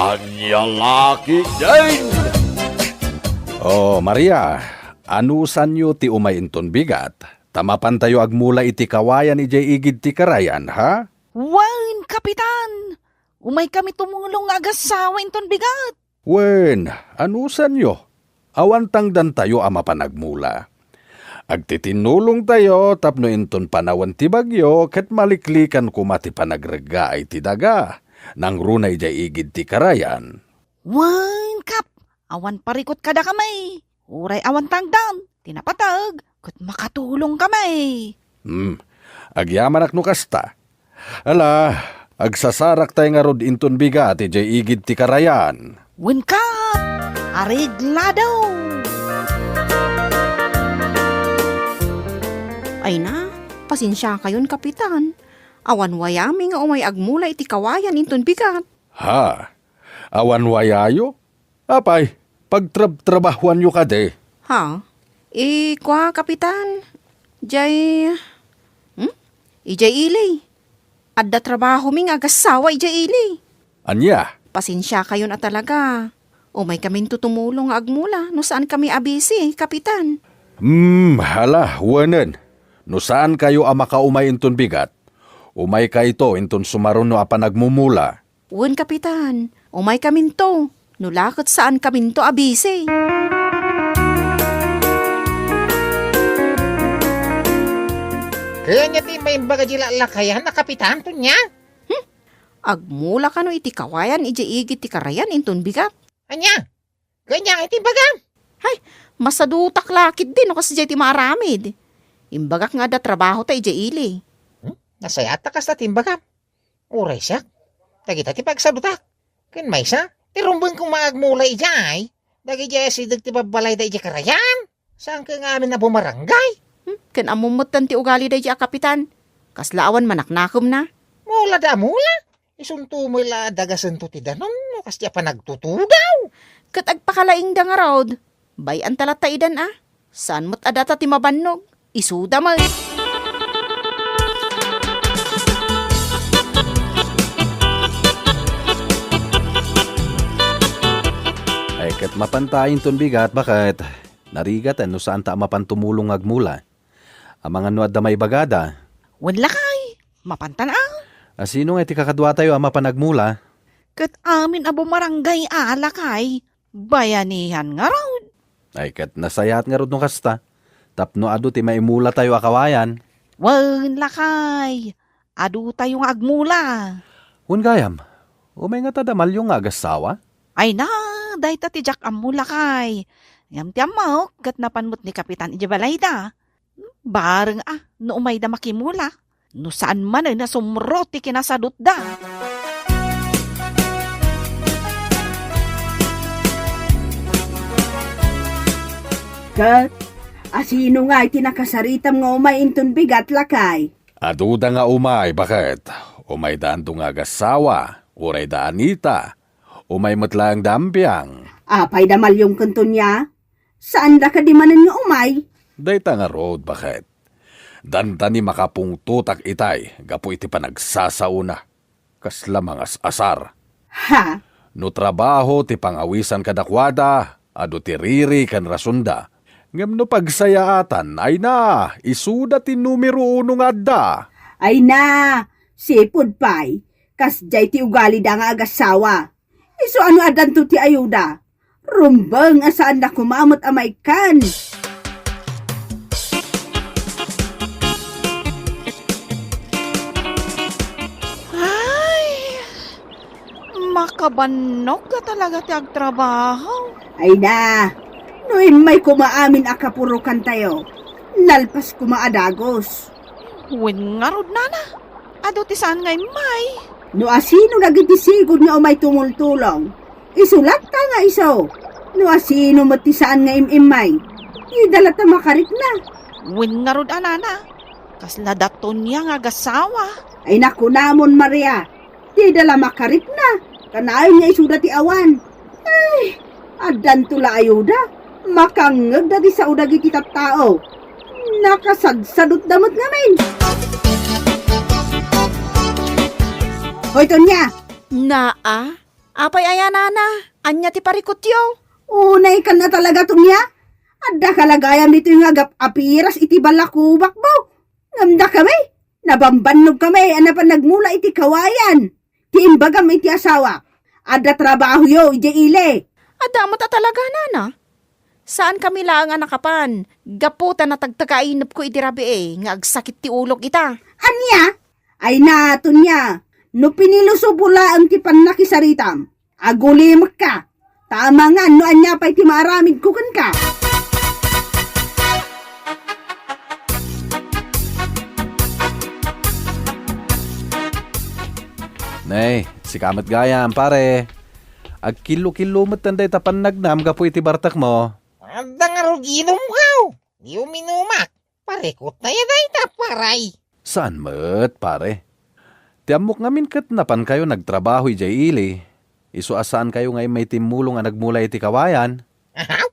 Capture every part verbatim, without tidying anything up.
Ania la ketdin? Oh, Maria, anusanyo ti umay inton bigat? Ta mapantayo agmula iti kawayan idiay igid ti karayan, ha? Wen, Kapitan! Umaykami tumulong nga agassawa inton bigat. Wen, anusanyo? Awan tangdantayo a mapan agmula. Agtitinnulongtayo tapno inton panawen ti bagyo ket maliklikan koma ti panagreggaay ti daga nangruna idiay igid ti karayan. Wen, Kap, awan parikut kadakami. Uray awan tangdan ti napateg ket makatulongkami. Hmm, agyamanak no kasta. Ala, agsasaraktayo ngarud inton bigat idiay igid ti karayan. Wen, Kap, areglado! Ay na, pasensiakayon, Kapitan. Awan wayami nga umay agmula iti kawayan inton bigat. Ha? Awan wayayo? Apay, pagtrabtrabahuanyo kadi? Ha? Eh, kua, Kapitan? Jay, hmm? Ijay ili. Adda trabahomi nga agassawa ijay ili. Ania? Pasensiakayon a talaga. Umaykaminto tumulong nga agmula no saankami a busy, Kapitan. Hmm, hala, wenen. No saankayo a makaumay inton bigat, umaykayto inton sumaruno a panagmumula. Wen, Kapitan, umaykaminto. No la ket saankaminto a busy. Kayatyo ti maimbaga di lallakayan a Kapitan, Tonia? Hmm? Agmula kano iti kawayan idiay igid ti karayan inton bigat? Ania? Kayatyo ti imbagam? Hay, masadutak la ketdi no kasdiay ti maaramid. Imbagak nga adda trabahota idiay ili. Hmm? Nasayaat ta kasta ti imbagam. Uray siak, dagita ti pagsadutak. Ken maysa, ti rumbeng koma agmula idiay, dagidiay asideg ti babbalayda idiay karayan. Saan kay nga amin a bumarangay? Hmm, ken ammom metten ti ugali daydiay a Kapitan. Kasla awan manaknakemna. Mula da mula. Isunto met la a dagasento ti danum no kasdiay a panagtutudaw. Ket agpakalaingda ngarud. Bay-anta latta idan a. Saan met a data ti mabannog. Isuda met. Ay, ket mapanta inton bigat, baket. Narigat, no saanta a mapan tumulong nga agmula. Amangan no adda maibagada. Wen lakay, mapantan a. A, sino nga iti kakaduatayo a mapan agmula? Ket amin a bumarangay a lakay, bayanihan ngarud. Ay, ket nasayaat ngarud no kasta, tapno adu ti maimulatayo a kawayan. Wen lakay, adutayo nga agmula. Wen gayam, umay ngata da Malyo nga agassawa? Ay na, dayta ti diak ammo lakay. Ngem ti ammok, ket napan met ni Kapitan idiay balayda. Bareng a, no umayda makimula. No saan manen a sumro ti kinasadutda. Ket, asino nga iti nakasaritam nga umay inton bigat, lakay? Aduda nga umay, baket. Umayda Ando nga agassawa, uray da Anita. Umay met laeng da Ampiang. Apay da Malyong ken Tonia? Saanda kadi manen nga umay? Dayta ngarud, baket. Dandani makapungtotak itay gapu iti panagsasaona. Kasla mangas-asar. Ha? No trabaho ti pangawisan kadakuada, adu ti riri ken rasonda. Ngem no pagsayaatan, ay na, isuda ti numero uno nga adda. Ay na, sipud pay, kasdiay ti ugalida nga agassawa. Isu a no addanto ti ayuda, rumbeng a saanda koma met a maikkan. Ay, makabannog a talaga ti agtrabaho. Ay na, no immay koma amin a kapurokantayo, nalpas koma a dagus. Wen ngarud, nana, adu ti saan nga immay. No asino dagiti sigud nga umay tumultulong, isu latta nga isu. No asino met ti saan nga im-immay, dida latta makarikna. Wen ngarud a, nana, kasla da Tonia nga agassawa. Ay, nakunamon, Maria, dida la makarikna, kanayon nga isuda ti awan. Ay, addanto la ayuda. Makangngegda ti sao dagiti tattao. Nakasagsadutda met ngamin. Hoy, Tonia! Naa, Apay aya, nana? Ania ti parikutyo? Unay kan a talaga, Tonia. Adda ka la gayam ditoy nga agap-apiras iti balakubakmo. Ngem dakami, nabambannog kami a napan nagmula iti kawayan. Ti imbagam iti asawak, adda trabahoyo idiay ili. Adda met a talaga, nana. Saan kami laeng a nakapan, gapu ta natagtagainepko iti rabii nga agsakit ti ulok ita. Ania? Ay na, Tonia, no pinilusopo laeng ti pannakisaritam, agulimekka. Ta amangan no ania pay ti maaramidko kenka. Nay, sika met gayam, pare. Agkillo-killo met dayta pannagnam gapu iti bartekmo. Adda ngarud inumkaw. Di uminumak. Parikut na ya dayta, paray. Saan met, pare? Ti ammok ngamin ket napankayo nagtrabaho idiay ili. Isu a saankayo nga immay timmulong a nagmula iti kawayan. Ahaw?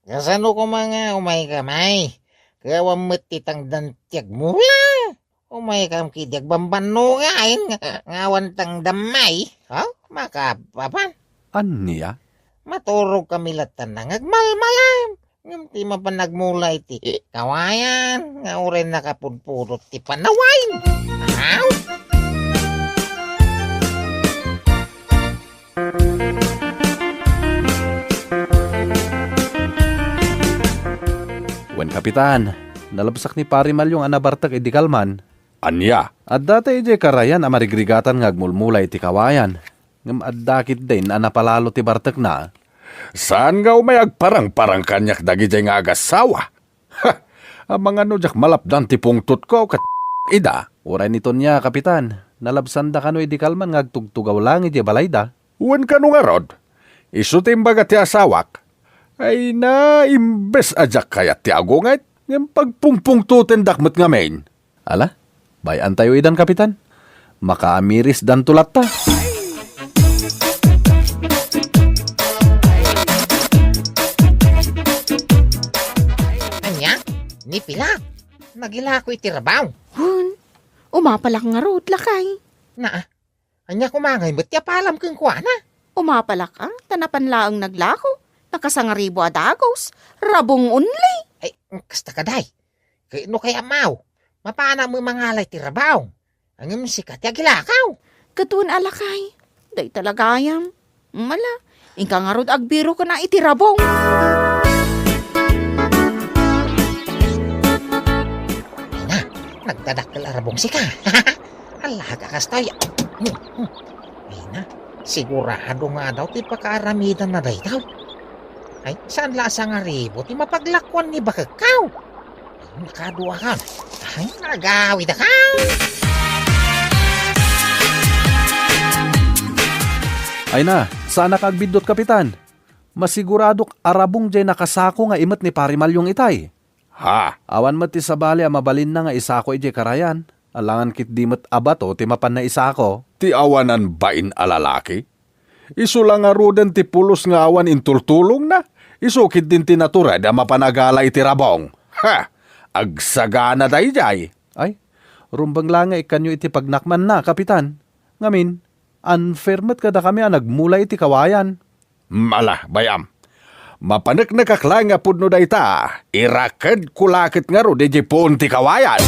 Kasano koma nga umayka, may? Kaya awan met ti tangdan ti agmula. Umaykam kidi agbambanno nga ayan nga, nga awan tangdam, may. Ha? Makapapan. Ania? Maturog kami latta nga agmalmalam. Ngem ti mapan nagmula iti kawayan nga uray nakapudpudot ti panawain. Aw! Wen, Kapitan, nalabsak ni Pari Malyong a nabartek idi kalman. Ania? Adda tay idiay karayan a marigrigatan nga agmulmula iti kawayan, ngem adda ketdin a napalalo ti bartekna. Saan nga umay agparangparang kaniak dagidiay nga agassawa? Ha! Amangan no diak malapdan ti pungtotko ket ida. Uray ni Tonia, Kapitan, nalabsanda kano idi kalman nga agtugtugaw laeng idiay balayda. Wen kano ngarud, isu ti imbaga ti asawak. Ay na, imbes a diak kayat ti agunget, ngem pagpungpungtotendak met ngamin. Ala, bay-antayo idan, Kapitan. Makaamirisdanto latta. Ania? Ni Pilar, nagilako iti rabaw. Hun, umapalak ngarud, lakay. Naa, ania koma ngay met ti apalam kenkuana? Umapalak a, ta napan laeng naglako. Nakasangaribo a dagus. Rabong only. Ay, kasta ka, day. Ket no kayatmo, mapanak met mangala iti rabaw. Ngem sika ti agilakaw. Ket wen a lakay, dayta la gayam. Mala, inka ngarud agbiroken a iti rabong. Ay na, nagdadakkel a rabong sika. Alaga kastoy. Ay na, sigurado nga daw ti pakaaramidanna daytoy. Ay, saan la a sangaribo ti mapaglakuan ni bakekkaw? Nakaduakan. Ay, nagawidaka. Ay na, saanak agbiddut, Kapitan. Masiguradok a rabong jay nakasako nga imet ni Pari Malyong itay. Ha? Awan met ti sabali a mabalinna nga isako idiay karayan. Alangan ketdi met a bato ti mapanna isako. Ti awanan bain a lalaki? Isu la ngaruden ti pulos nga awan intultulongna. Isu ketdin ti natured a mapan agala iti rabong. Ha! Agsagana daydiay. Ay, rumbeng la nga ikkanyo iti pagnakmanna, Kapitan. Ngamin, unfair met kadakami a nagmula iti kawayan. Mala, bay-am. Mapaneknekak laeng nga pudno dayta. Irakedko la ket ngarud idiay puon ti kawayan.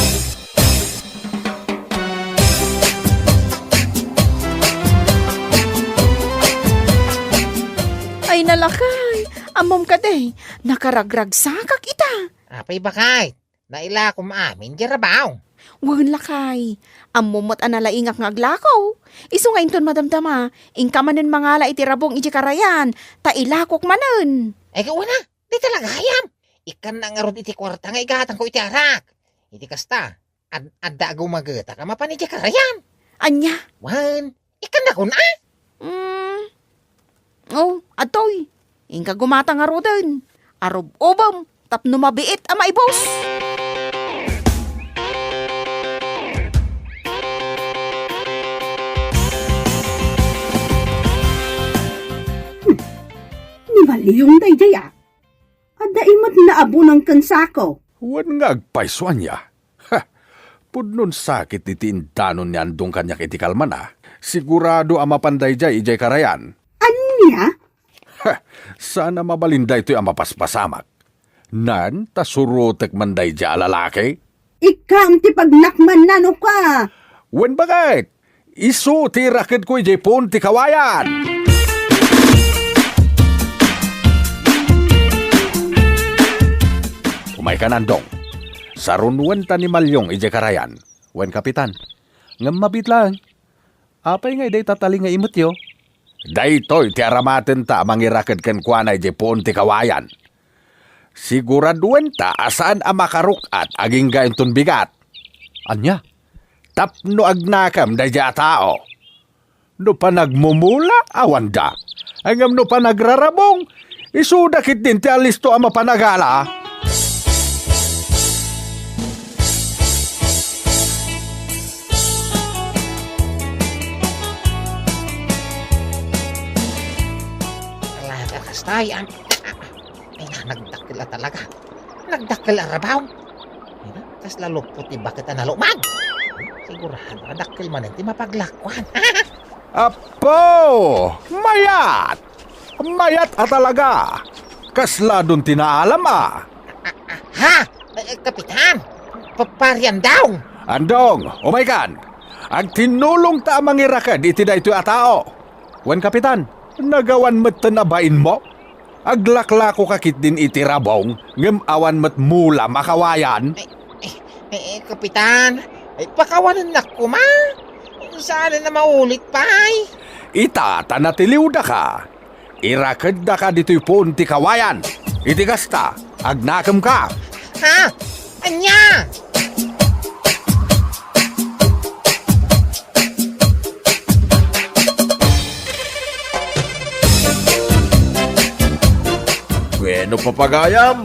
Ay, nalakay! Ammom kadi, nakaragragsakak ita. Apay, bakay? Nailakom amin diay rabaw. Wen, lakay. Ammom met a nalaingak nga aglako. Isu nga inton madamdama, inka manen mangala iti rabong idiay karayan, ta ilakok manen. Ay, wen a, dayta la gayam. Ikkannak ngarud iti kuarta nga igatangko iti arak. Iti kasta, ad-, adda agumagetak a mapan idiay karayan. Ania? Wen, ikkannakon a? Mm. Oh, adtoy. Inka gumata ngaruden. Arub-ubem tapno mabiit a maibus. Ni Malyong daydiay a. Adda imet nga abunong ken sako. Wen nga agpayso ania? Ha! Pudnon sakit iti indanon ni Andong kaniak iti kalmana. Sigurado a mapan daydiay idiay karayan. Ay, Ania? Ha! Saan a mabalin daytoy a mapaspasamak. Nan, ta surotek man daydiay a lalaki? Ikkaam ti pagnakman nano ka. Wen, baket? Isu ti irakedko idiay puon ti kawayan. Umaykan, Andong. Sarunuen ta ni Malyong idiay karayan. Wen, Kapitan. Ngem mabiit laeng. Apay nga idiay tatali nga imetyo? Daytoy ti aramatenta a mangiraked kenkuana idiay puon ti kawayan. Siguraduenta a saan a makaruk-at agingga inton bigat. Ania? Tapno agnakem daydiay a tao. No panagmumula, awanda. Ngem no panagrarabong, isuda ketdin ti alisto a mapanagala. Talaga, kastay, ang, ay, na, nagdakkel a talaga. Nagdakkel a rabaw. Ay, na, kasla lupot ti baket a nalumag. Sigurado, dakkel manen ti mapaglakuan. Apo! Mayat! Mayat a talaga! Kasla don ti naalam a. Ha? Eh, Kapitan? Pa-, pari Andong? Andong, umaykan! Agtinnulongta a mangiraked iti daytoy a tao. Wen, Kapitan, nagawan metten a bainmo? Aglaklakoka ketdin iti rabong, ngem awan met mula makawayan. Eh, eh, eh, Kapitan, eh, pakawanennak koma. Saan a maulit pay? Ita ta natiliwdaka. Irakeddaka ditoy puon ti kawayan. Iti kasta, agnakemka. Ha? Ania? Bueno, papagayam,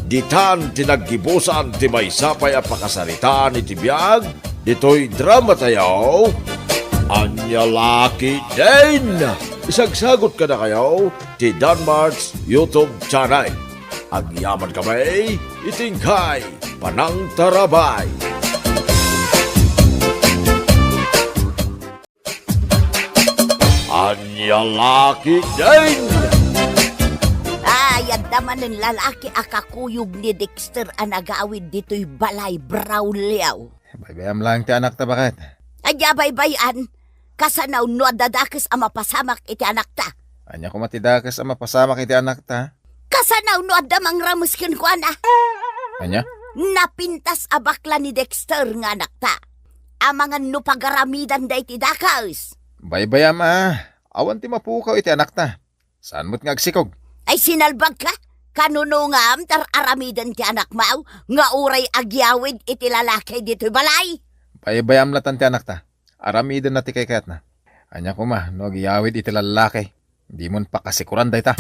ditan ti naggibusan ti maysa pay a pakasaritaan iti biag ditoy drama tayo. Ania la ketdin? Isagsagot kadakayo ti Danmart's YouTube channel. Agyaman kami iti inkay panangtarabay. Ania la ketdin? Ay, adda manen lalaki a kakuyog ni Dexter a nagawid ditoy balay, Braulio. Baybayam laeng ti anakta, baket. Ania baybay-an? Kasano no adda dakes a mapasamak iti anakta? Ania koma ti dakes a mapasamak iti anakta? Kasano no adda mangrames kenkuana? Ania? Napintas a bakla ni Dexter nga anakta. Amangan no pagaramidan daytoy dakes. Baybayam a, awan ti mapukaw iti anakta. Saan met nga agsikog? Ay, sinalbagka? Kanunongam, tar-aramiden ti anakmaw nga uray agyawid iti lalaki ditoy balay? Baybayam latan ti anakta. Aramidenna ti kaykayatna. Ania koma no agyawid iti lalaki? Dimon pakasikuran dayta.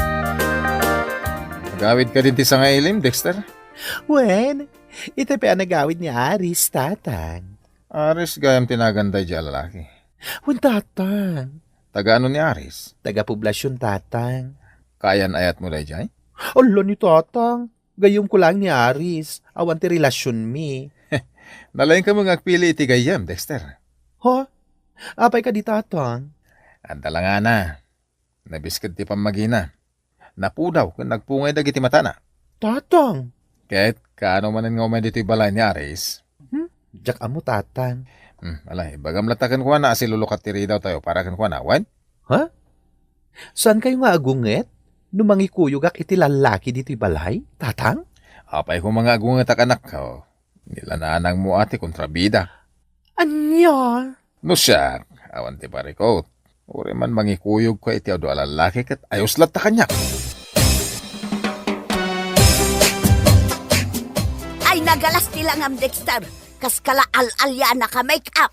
Agawid kadin ti sangailim, Dexter? Wen, ita pay a nagawid ni Aris, Tatang. Aris gayam ti nagan daydiay a lalaki. Wen, Tatang. Taga ano ni Aris? Taga Poblacion, Tatang. Kayan-ayatmo daydiay? Ala ni Tatang. Gayyemko laeng ni Aris. Awan ti relasionmi. Nalaingka met nga agpili iti gayyem, Dexter. Ha? Apay kadi, Tatang? Adda la ngana. Nabisked ti pammagina. Napudaw ken nagpungay dagiti matana. Tatang! Ket kaano manen nga umay ditoy balay ni Aris? Hmm? Diak ammo, Tatang. Hmm, ala, ibagam latta kenkuana a silulukat ti ridaw tayo para kenkuana, wen? Ha? Saan kayo nga agunget no mangikuyogak iti lallaki ditoy balay, Tatang? Apay koma nga agungetak, anakko. Ni la nanangmo a ti kontrabida. Ania? No siak, awan ti parikot. Uray man mangikuyogko iti adu a lallaki ket ayos latta kaniak. Ay, nagalas ti langam, Dexter. Kas kala al-alyana ka make-up.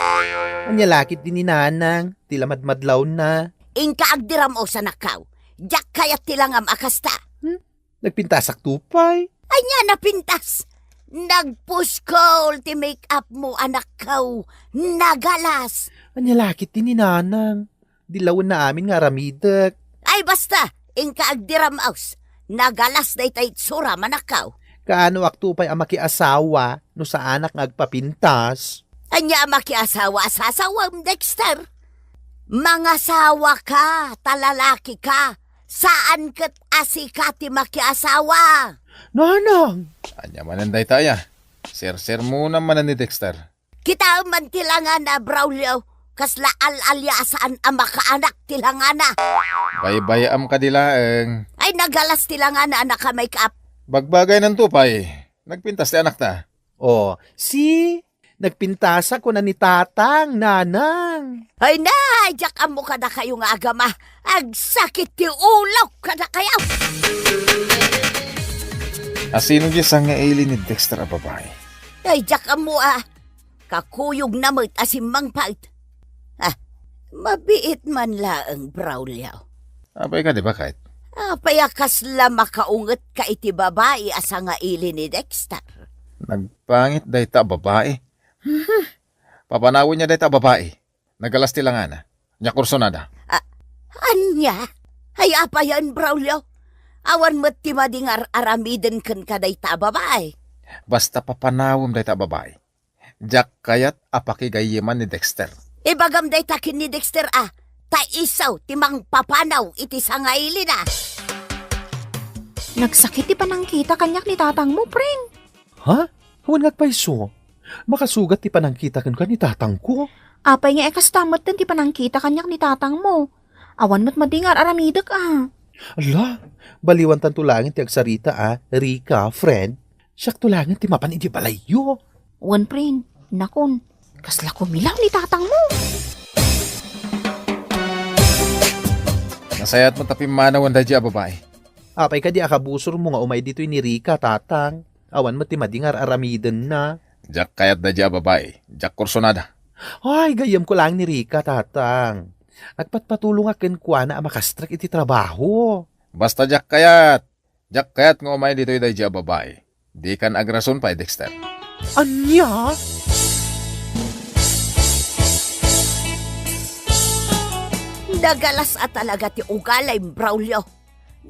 Ania la ketdi ni Nanang, ti la madmadlawna. Inka agdiram-os, anakko. Diak kayat ti langam a kasta. Hmm? Nagpintasak to pay. Ania napintas? Nagpuskol ti make-up mo, anakko. Nagalas. Ania la ketdi ni Nanang? Di lawenna amin nga aramidek. Ay, basta! Inka agdiram-os. Nagalas dayta itsuram, anakko. Kaanoak to pay a makiasawa no saanak nga agpapintas? Ania a makiasawa a sasawem, Dexter? Mangasawa ka, ta lalaki ka. Saan ket a sika ti makiasawa. Nanang! Ania manen dayta aya? Sersermonam manen ni Dexter. Kitaem man ti langana, Braulio. Kasla al-alia a saan a makaanak ti langana. Baybay-am kadi laeng. Ay, nagalas ti langana a naka-make-up. Bagbagaynanto pay. Nagpintas ti anakta. Oh, see? Nagpintasak kuna ni Tatang, Nanang. Ay na, diak ammo kadakayo nga agama. Agsakit ti ulok kadakayo. Asino diay sangaili ni Dexter a babai? Ay, diak ammo a. Kakuyogna met a simmangpet. Ah, mabiit man laeng, Braulio. Apay kadi, baket? Apay a kasla makaungetka iti babai a sangaili ni Dexter? Nagpangit dayta a babai. Papanawenyo dayta a babai. Nagalas ti langana. Nia kursunada. Ah, ania? Ay, apayen, Braulio? Awan met ti madi nga ar-aramiden kenka dayta a babai. Basta papanawem dayta a babai. Diak kayat a pakigayyeman ni Dexter. Ibagam dayta ken ni Dexter a, ta isu ti mangpapanaw iti sangailina. Nagsakit ti panangkita kaniak ni tatangmo, friend. Ha? Awan nga agpayso. Makasugat ti panangkita kenka ni tatangko. Apay nga kasta metten ti panangkita kaniak ni tatangmo? Awan met madi nga ar-aramidek a. Ala, baliwantanto laeng ti agsarita a, Rica, friend. Siakto laeng ti mapan iti balayyo. Wen, friend, nakon, kasla kumilaw ni tatangmo. Nasayaat met a pimmanawen daydiay a babai. Apay kadi a kabusormo nga umay ditoy ni Rica, tatang? Awan met ti madi nga ar-aramidenna. Diak kayat daydiay a babai. Diak kursunada. Ay, gayyemko laeng ni Rica, tatang. Agpatpatulongak kenkuana a makastrek iti trabaho. Basta diak kayat. Diak kayat nga umay ditoy daydiay a babai. Dikan agrason pay, Dexter. Ania? Nagalas a talaga ti ugalim, Braulio.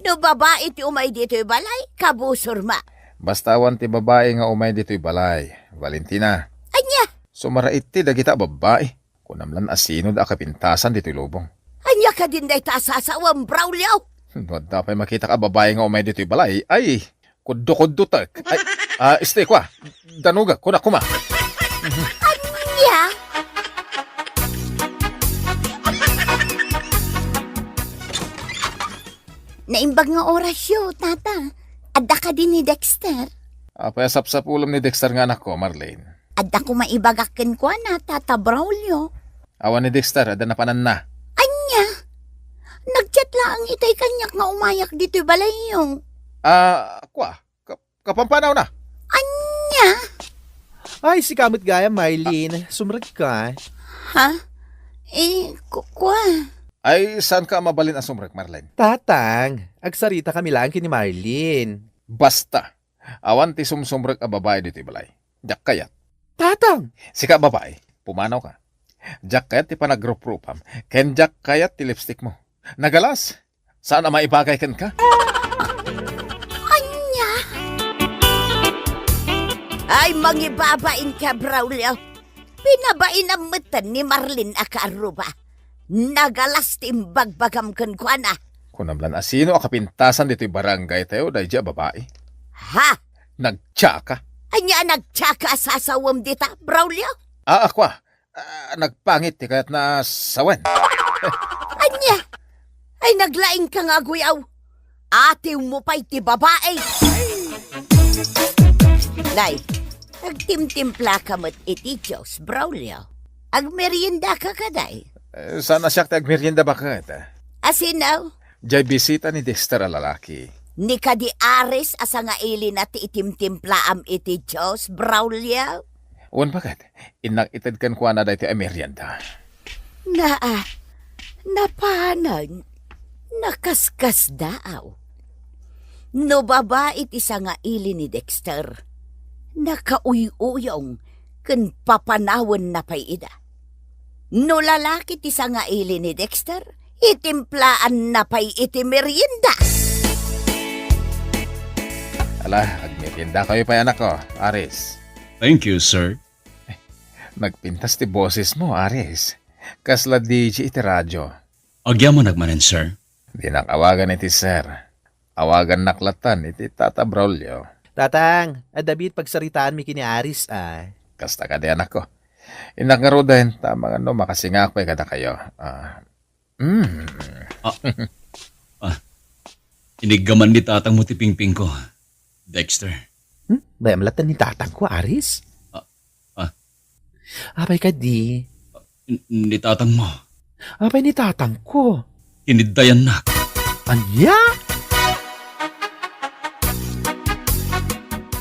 No babai ti umay ditoy balay, kabusorma. Basta awan ti babai nga umay ditoy balay, Valentina. Ania? Sumaraitdi dagita a babai. Kunam lan a sino da a kapintasan ditoy lubong. Ania kadin dayta a sasawem, Braulio? No adda pay makitak a babai nga umay ditoy balay, ay, kuddo-kuddotek. Ay, ah, este, kua. Danogek, kuna, kuma. Ania? Naimbag nga orasyo, tata. Adda kadi ni Dexter? Apay a sapsapulem ni Dexter nga anakko, Marlene? Adda koma ibagak kenkuana, Tata Braulio. Awan ni Dexter, adda napananna. Ania? Nag-chat laeng itay kaniak nga umayak ditoy balayyo. Ah, kua, ka-, kapampanawna. Ania? Ay, sika met gayam, Marlene. Sumrekka. Ha? Eh, ku-, kua. Ay, saanka a mabalin a sumrek, Marlene? Tatang, agsaritakami laeng ken ni Marlene. Basta. Awan ti sumsumrek a babai ditoy balay. Diak kayat. Tatang! Sika a babai, pumanawka. Diak kayat ti panagruprupam, ken diak kayat ti lipstickmo. Nagalas! Saan a maibagay kenka? Ania? Ay, mangibabainka, Braulio. Pinabainam metten ni Marlene a kaarruba. Nagalas ti imbagbagam kenkuana. Kunam lan a sino a kapintasan ditoy barangaytayo daydiay a babai? Ha? Nagtiaka? Ania a nagtiaka a sasawem dita, Braulio? Ah, kua. Ah, nagpangit ti kayatna a sawen. Ania? Ay, naglaingka nga aguyaw. Atiwmo pay ti babai. Nay, agtimtimplaka met iti Dios, Braulio. Agmeriendaka kadi? Eh, saan a siak ti agmerienda, baket? Asino? Diay bisita ni Dexter a lalaki. Ni kadi Aris a sangailina ti itimtimplaam iti Dios, Braulio? Wen, baket. Innak ited kenkuana daytoy a merienda. Naa, napanan, nakaskasdaaw. No babai ti sangaili ni Dexter, nakauy-uyong ken papanawenna pay ida. No lalaki ti sangaili ni Dexter, itimplaanna pay iti merienda. Ala, agmeriendakayo pay, anakko, Aris. Thank you, sir. Nagpintas ti bosesmo, Aris. Kasla D J iti radio. Agyamanak manen, sir. Dinak awagan iti sir. Awagannak latta iti Tata Braulio. Tatang, adda met pagsaritaanmi ken ni Aris, a. Kasta kadi, anakko. Innak ngaruden, ta amangan no makasingako kadakayo. Ah. Mm. Ah. Ah. Iniggaman ni tatangmo ti pingpingko, Dexter. Hmm? Bay-am latta ni tatangko, Aris? Ah. Ah. Apay kadi? N-, ni tatangmo. Apay ni tatangko? Iniddayannak. Ania?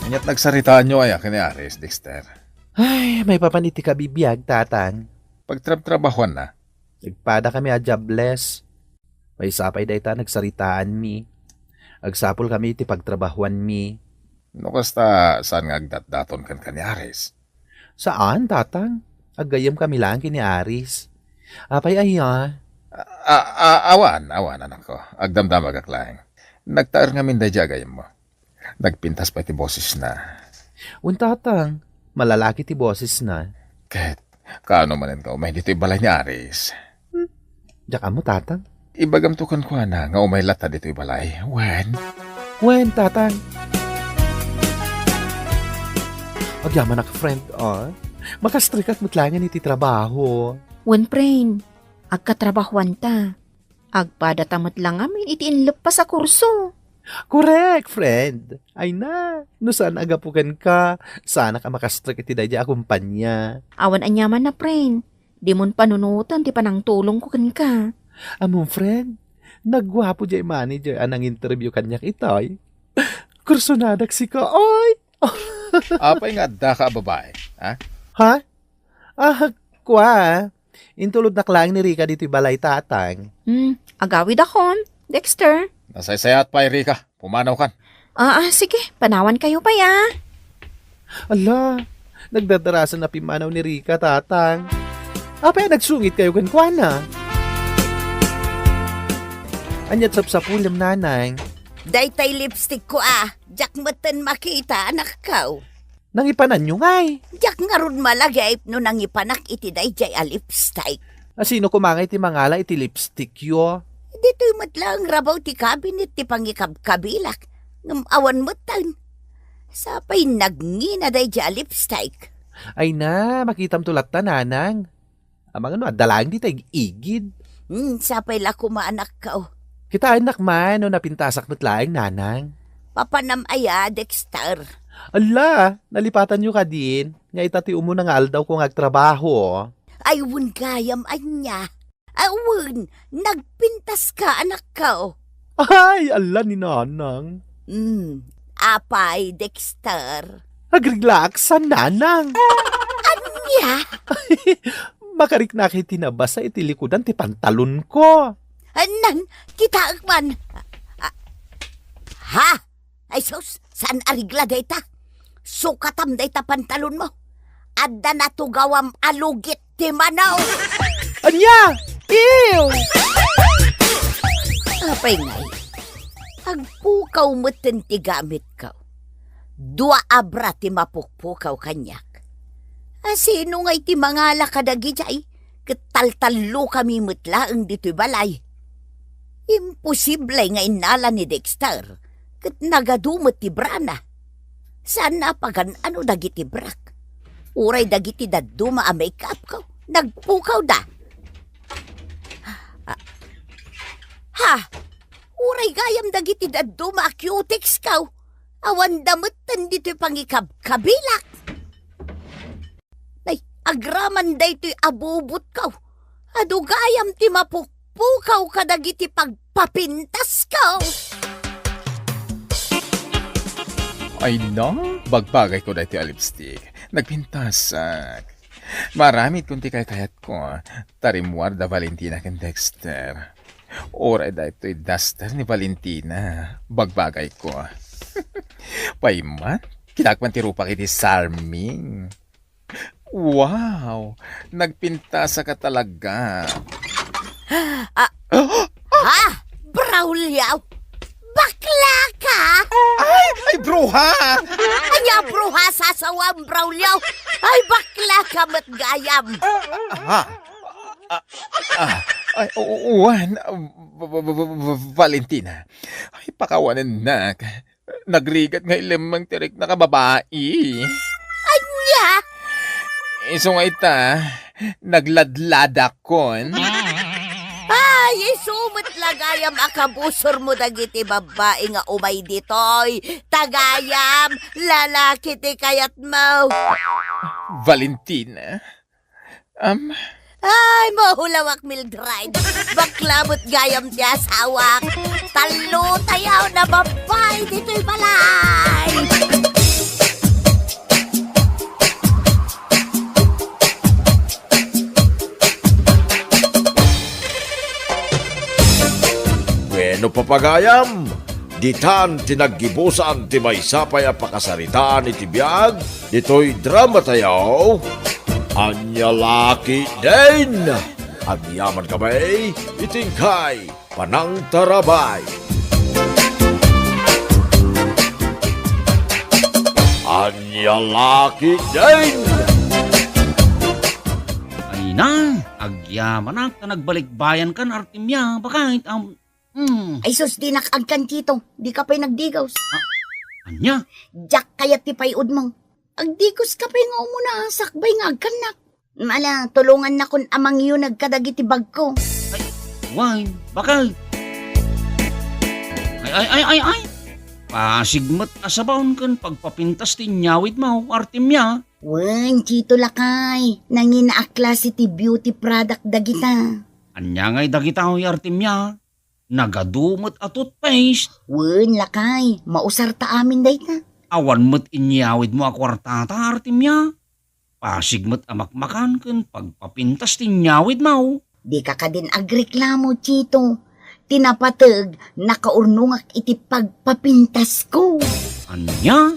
Aniat nagsaritaanyo aya ken ni Aris, Dexter? Ay, maipapan iti kabibiag, tatang. Pagtrabtrabahuanna? Nagpadakami a jobless. Maysa pay dayta nagsaritaanmi. Agsapulkami iti pagtrabahuanmi. No kasta, saan nga agdatdaton kenka ni Aris? Saan, tatang. Aggayyemkami laeng ken ni Aris. Apay aya? A-, a-, awan, awan, anakko. Agdamdamagak laeng. Nagtaer ngamin daydiay a gayyemmo. Nagpintas pay ti bosesna. Wen, tatang, malalaki ti bosesna. Ket, kaano manen nga umay ditoy balay ni Aris? Hmm, diak ammo, tatang. Ibagamto kenkuana nga umay latta ditoy balay. Wen? Wen, tatang. Agyamanak, friend, a. Makastrikak met laengen iti trabaho. Wen, friend. Agkatrabahuanta. Agpadata met la ngamin iti inleppas a kurso. Korek, friend. Ay na, no saan a gapu kenka, saanak a makastrek iti daydiay a kompania. Awan aniamanna, friend. Dimon panunoten ti panangtulongko kenka. Ammom, friend, nagguapo diay manager a nang-interview kaniak itay. Kursonadak sika, ay! Apay nga addaka a babai, ha? Ha? Ah, kua. Intulodnak laeng ni Rica ditoy balay, tatang. Hmm, agawidakon, Dexter. Nasaysayaat pay, Rica. Pumanawkan. Ah, ah, sige. Panawankayo pay, a. Ala, nagdadarasan a pimmanaw ni Rica, tatang. Apay a nagsungitkayo kenkuana? Aniat sapsapulem, nanang? Daytay lipstickko, a. Diak metten makita, anakko. Nangipananyo ngay? Diak ngarud malagip no nangipanak iti daydiay a lipstick. A, sino koma ngay ti mangala iti lipstickyo? Ditoy met laeng rabaw ti kabinet ti pangikabkabilak, ngem awan metten. Sapay nagngina daydiay a lipstick. Ay na, makitamto latta, nanang. Amangan no adda laeng dita ig-igid. Hmm, sapay la koma, anakko. Kitaennak man no napintasak met laeng, nanang. Papanam aya, Dexter? Ala, nalipatanyo kadin nga ita ti umuna nga aldawko nga agtrabaho. Ay, wen gayam ania? Awan, nagpintaska, anakko. Ay, ala ni nanang. Hmm, apay, Dexter? Agriglaak san, nanang. Ania? Makariknak iti nabasa iti likudan ti pantalonko. Nan, kitaek man. A-, ha? Ay sus, saan a regla dayta? Sukatam dayta pantalonmo. Adda natugawam a lugit ti mano. Ania? Ew! Apay ngay? Agpukaw metten ti gamitko. Dua a bra ti mapukpukaw kaniak. A, sino ngay ti mangala kadagijay? Ket taltallokami met laeng ditoy balay. Imposible nga innala ni Dexter ket nagadu met ti brana. Saan a pagan-ano dagiti brak. Uray dagiti dadduma a make-upko, nagpukawda. Ah, ha! Uray gayam dagiti dadduma a cutex-ko, awanda metten ditoy pangikabkabilak. Nay, agraman daytoy a bubotko. Adu gayam ti mapukpukaw kadagiti pagpapintasko. Ay na, bagbagayko daytoy a lipstick. Nagpintasak. Maaramidkon ti kaykayatko. Ta rimmuar da Valentina ken Dexter. Uray daytoy duster ni Valentina. Bagbagayko. Pay man, kitaek man ti rupak iti Sarming. Wow! Nagpintasak talaga. Ah, ha? Braulio? Bakla ka? Ay, ay, bruha! Ania bruha, sasawam, Braulio? Ay, bakla ka met gayam. Ha? Ah, ah, ay, u-, uwan, V-, V-, V-, V-, Valentina. Ay, pakawanennak. Nagrigat nga ilemmeng ti riknak a babai. Ania? Isu nga ita, nagladladakon. Ay, isu met la gayam a kabusormo dagiti babbai nga umay ditoy. Ta gayam, lalaki ti kayatmo. Valentina, Am? Ay, mahulawak, Mildred. Bakla met gayam ti asawak. Tallo tayo na babbai ditoy balay. Bueno, papagayam, ditan ti naggibusan ti maysa pay a pakasaritaan iti biag ditoy drama tayo. Ania la ketdin? Agyaman kami iti inkay panangtarabay. Ania la ketdin? Ay na, agyamanak ta nagbalikbayan kan Artemia, bakit? Am, Hmm. Ay sus, dinak agkan, Chito. Dika pay nagdigos. Ah, ania? Diak kayat ti pay-odmo. Agdigoska pay nga umuna, sakbay nga agkannak. Ala, tulongannakon a mangyuneg kadagiti bagko. Ay, wen, bakit? Ay, ay, ay, ay, ay! Pasig met a sabaon ken pagpapintas ti inyawidmo, Artemia. Wen, Chito lakay, nangina a klase ti beauty product dagita. Ania ngay dagita, Artemia? Nagadu met a toothpaste. Wen, lakay, mausarta amin dayta. Awan met inyawidmo a kuartata, Artemia. Pasig met a makmakan ken pagpapintas ti inyawidmo. Dika kadin agreklamo, Chito. Ti napateg, nakaurnongak iti pagpapintasko. Ania?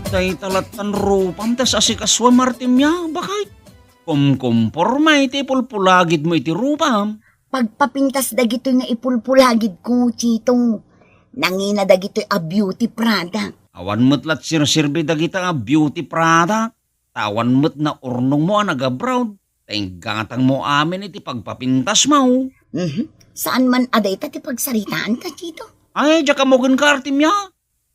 Dayta lattan rupam ta asikasuam, Artemia, bakit? Kumkumporma iti ipulpulagidmo iti rupam. Pagpapintas dagitoy nga ipulpulagidko, Chito. Nangina dagitoy a beauty product. Awan met la ti serserbi dagita a beauty product. Ta awan met naurnongmo a nag-abroad. Ta inggatangmo amin iti pagpapintasmo. Mhm. Saan man a dayta ti pagsaritaanta, Chito? Ay, diak ammo kenka, Artemia.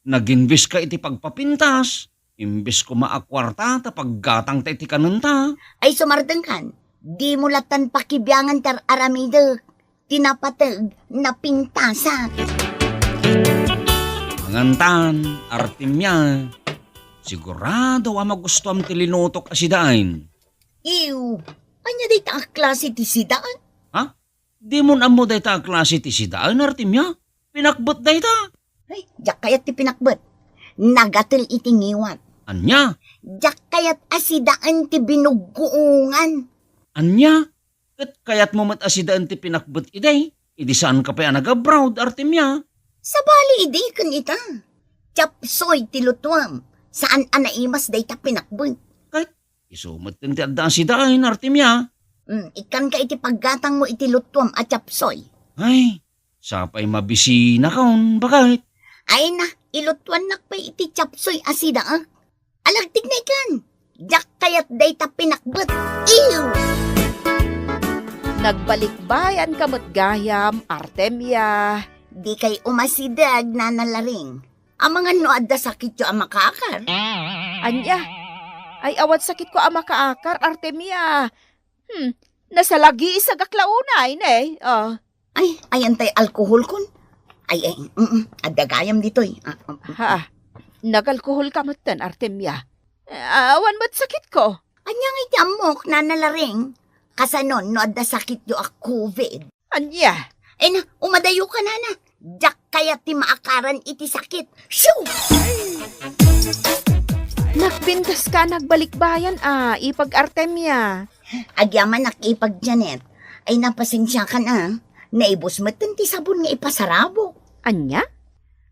Nag-invest ka iti pagpapintas, imbes koma a kuarta ta paggatangta iti kanenta. Ay, sumardengkan, dimo lattan pakibiangan ti ar-aramidek. Ti napateg, napintasak. Mangantan, Artemia, sigurado a magustuam ti linutok a sidaen. Ew, ania dayta a klase ti sidaen? Ha? Dimon ammo dayta a klase ti sidaen, Artemia? Pinakbet dayta. Ay, diak kayat ti pinakbet. Nagatel iti ngiwat. Ania? Diak kayat a sidaen ti binuggoongan. Ania? Ket kayatmo met a sidaen ti pinakbet idi? Idi saanka pay a nag-abroad, Artemia. Sabali idi ken ita. Chapsoy ti lutuam. Saan a naimas dayta pinakbet. Ket isu metten ti adda a sidaen, Artemia. Mm, ikkanka iti paggatangmo iti lutuam a chapsoy. Ay, sapay mabisinakon, bakit? Ay na, ilutuannak pay iti chapsoy a sida, ah. Alagtigna ikan. Diak kayat dayta pinakbet. Ew! Nagbalikbayanka met gayam, Artemia. Dikay umasideg, Nana Laring. Amangan no adda sakityo a makaakar. Ania? Ay, awan sakitko a makaakar, Artemia. Hmm, nasalagisagak la unay, ne? Oh. Ay, ayan tay alkoholkon. Ay, ay, mm, adda gayam ditoy. Ah, ah, ah. Ha, nagalkoholka metten, Artemia. Ah, awan met sakitko. Ania nga iti ammok, Nana Laring? Kasanon no adda sakityo a covid? Ania? Ay na, umadayoka, Nana. Diak kayat ti maakaran iti sakit. Shoo! Nagpintaska a nagbalikbayan a, ipag Artemia. Agyamanak, ipag Janet. Ay, napasensiakan a. Naibus metten ti sabon nga ipasarabok. Ania?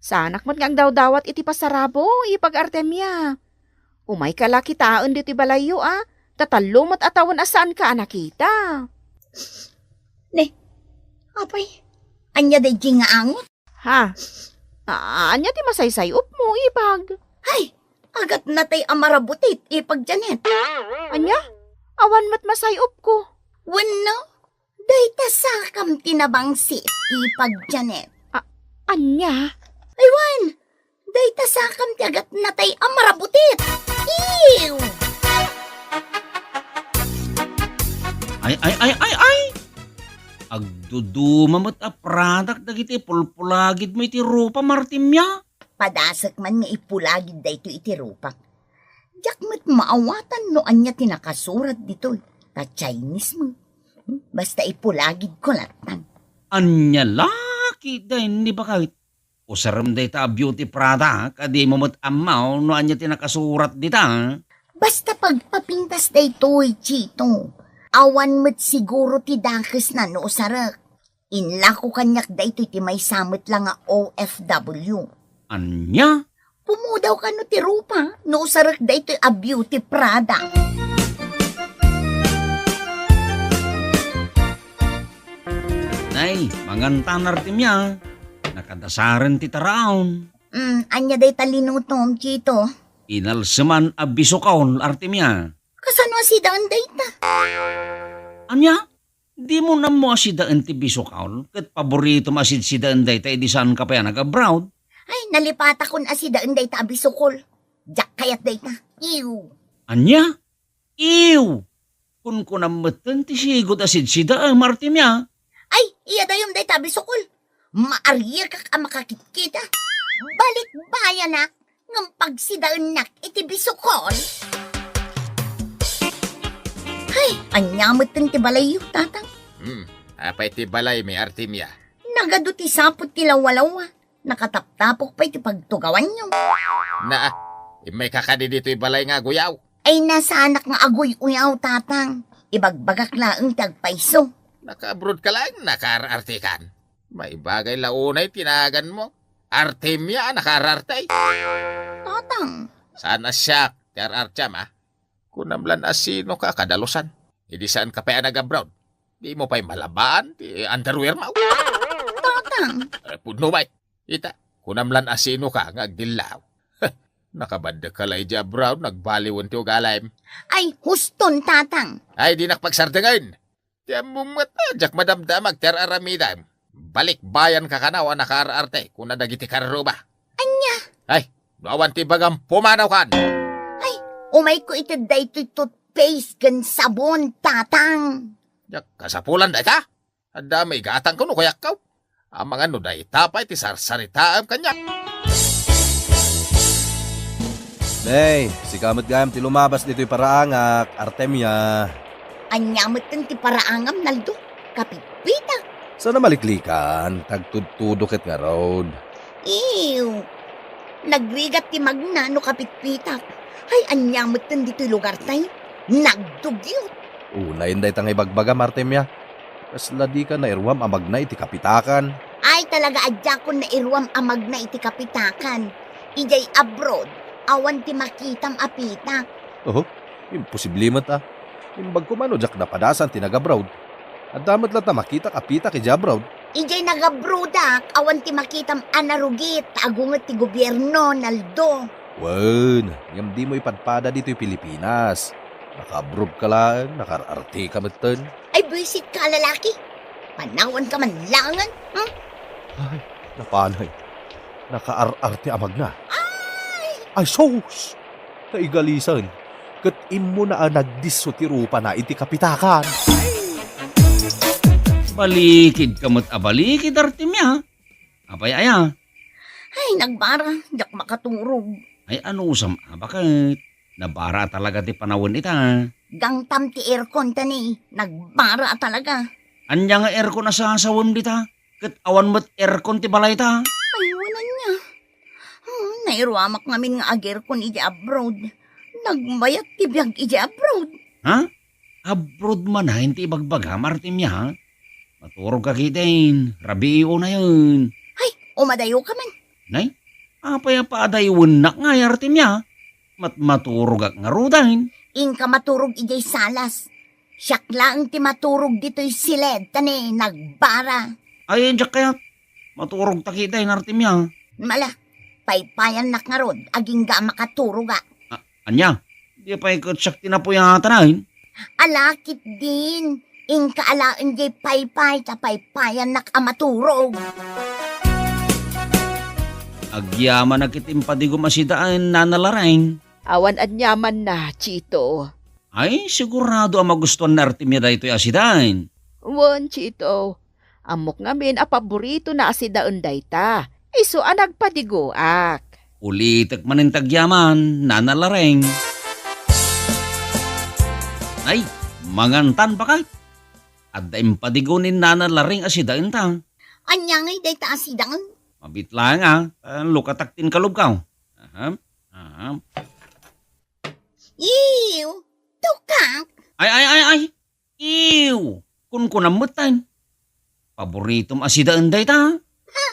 Saanak met nga agdawdawat iti pasarabok, ipag Artemia. Umayka la kitaen ditoy balayyo a, ta tallo met a tawen a saanka a nakita. Ne, apay, ania daydi nga angot? Ha? A-, ania ti masaysay-opmo, ipag? Hay, agatna tay a marabutit, ipag Janet. Ania? Awan met masay-opko. Wenno? Dayta sakam ti nabangsit, ipag Janet. A-, ania? Aywan! Dayta sakam ti agatnatay a marabutit! Ew! Ay, ay, ay, ay, ay! Agduduma met a Prada dagiti pulpulagidmo iti rupam, Artemia. Padasek man nga ipulagid daytoy iti rupak. Diak met maawatan no ania ti nakasurat ditoy. Ta Chinese met. Basta ipulagidko latta. Ania la ketdin ni baket? Usarem dayta a beauty Prada, kadi mo met ammo no ania ti nakasurat dita. Basta pagpapintas daytoy, Chito. Awan met siguro ti dakesna no usarek. Inlako kaniak daytoy ti maysa met la nga O F W. Ania? Pumudaw kano ti rupa no usarek daytoy a beauty Prada. Nay, mangantan, Artemia. Nakadasaren ti taraon. Mm, ania dayta linutom, Chito? Inalseman a bisukol, Artemia. Kasano a sidaen dayta? Ania? Dimo ammo a sidaen ti bisukol, ket paboritom a sidsidaen dayta idi saanka pay a nag-abroad? Ay, nalipatakon a sidaen dayta a bisukol. Diak kayat dayta. Ew. Ania? Ew! Kunkunam metten ti sigud a sidsidaem, Artemia. Ay, iya dayom dayta a bisukol. Maariekak a makakitkita. Balikbayanak ngem pagsidaennak iti bisukol. Ay, ania metten ti balayyo, Tatang? Hmm, apay ti balaymi, Artemia? Nagadu ti saput ti lawalawa. Nakataptapok pay ti pagtugawanyo. Naa, immayka kadi ditoy balay nga aguyaw? Ay, na saanak nga aguy-uyaw, Tatang. Ibagbagak laeng ti agpayso. Nakaabroad ka laeng, nakaar-artekan. Maibagay la unay ti naganmo. Artemia a nakaar-arte. Tatang. Saan a siak ti ar-arteam, a? Kunam lan a sinoka kadalusan. Idi saanka pay a nag-abroad, dimo pay malabaan ti underwearmo. Tatang. Eh, pudno pay. Ita, kunam lan a sinoka nga agdillaw. Nakabaddek ka la idiay abroad, nagbaliwen ti ugalim. Ay, huston, Tatang. Ay, dinak pagsardengen. Ti ammom met a diak madamdamag ti ar-aramidem. Balikbayanka kano a nakaar-arte, kuna dagiti karruba. Ania? Ay, no awan ti ibagam, pumanawkan! Ay, umayko iti daytoy toothpaste ken sabon, Tatang. Diak kasapulan dayta? Adda may gatangko no kayatko. Amangan no dayta pay ti sarsaritaem kaniak. Nay, sika met gayam ti lumabas ditoy paraangak, Artemia. Ania metten ti paraangam, Naldo? Kapitpitak. Saan a maliklikan, tagtudtudo ket ngarud. Ew. Nagrigat ti magna no kapitpitak. Ay, ania metten ditoy lugartay? Nagdugyot. Unayen dayta nga ibagbagam, Artemia. Kasla dika nairuam a magna iti kapitakan. Ay, talaga a diakon nairuam a magna iti kapitakan. Idiay abroad, awan ti makitam a pitak. Oho, imposible met a. Imbag koma no diak napadasan ti nag-abroad. Adda met latta makitak a pitak idiay abroad. Idiay nag-abroadak, awan ti makitam a narugit ta agunget ti gobierno, Naldo. Wen, ngem dimo ipadpada ditoy Pilipinas. Naka-abroad ka laeng, nakaar-arte ka metten. Ay, buisit ka a lalaki. Panawan ka man laengen, hmm? Ay, napanay. Nakaar-arte a magna. Ay! Ay, sus! Kaigalisan. Ket immuna a nagdisso ti rupana iti kapitakan. Balikid ka met a balikid, Artemia. Apay aya? Ay, nagbara, diak makaturog. Ay, anusam a baket? Nabara talaga ti panawen ita. Gangtam ti aircon ta ni, nagbara talaga. Ania nga aircon a sasawem dita? Ket awan met aircon ti balayta. Ay, wen ania. Hmm, nairuamak ngamin nga ag-aircon idiay abroad. Nagmayat ti biag idiay abroad. Ha? Abroad manen ti ibagbagam, Artemia, ha? Maturog ka ketdin, rabii unayen. Ay, umadayo ka man. Nay, apay a paadayoennak ngay, Artemia? Mat-, maturogak ngaruden. Inka maturog idiay salas. Siak laeng ti maturog ditoy siled, ta ni nagbara. Ay, diak kayat. Maturog ta ketdin, Artemia. Mala, paypayannak ngarud, agingga a makaturog a. A-, ania? Di pay ket siak ti napuyatan, ay? Ala ketdin, Inka alaen diay paypay ta paypayannak a maturog. Agyamanak iti impadigom a sidaen, Nana Lareng. Awan aniamanna, Chito. Ay, sigurado a magustuan ni Artemia daytoy a sidaen. Wen, Chito. Ammok ngamin a paboritona a sidaen dayta. Isu a nagpadigoak. Ulitek manen ti agyaman, Nana Lareng. Ay, mangantan, baket. Adda impadigo ni Nana Lareng a sidaenta. Ania ngay dayta a sidaen? Mabit laeng a, ta lukatak ti inkalubko. Aha, aha. Ew, tukak. Ay, ay, ay, ay. Ew, kunkunam metten. Paboritom a sidaen dayta. Ha?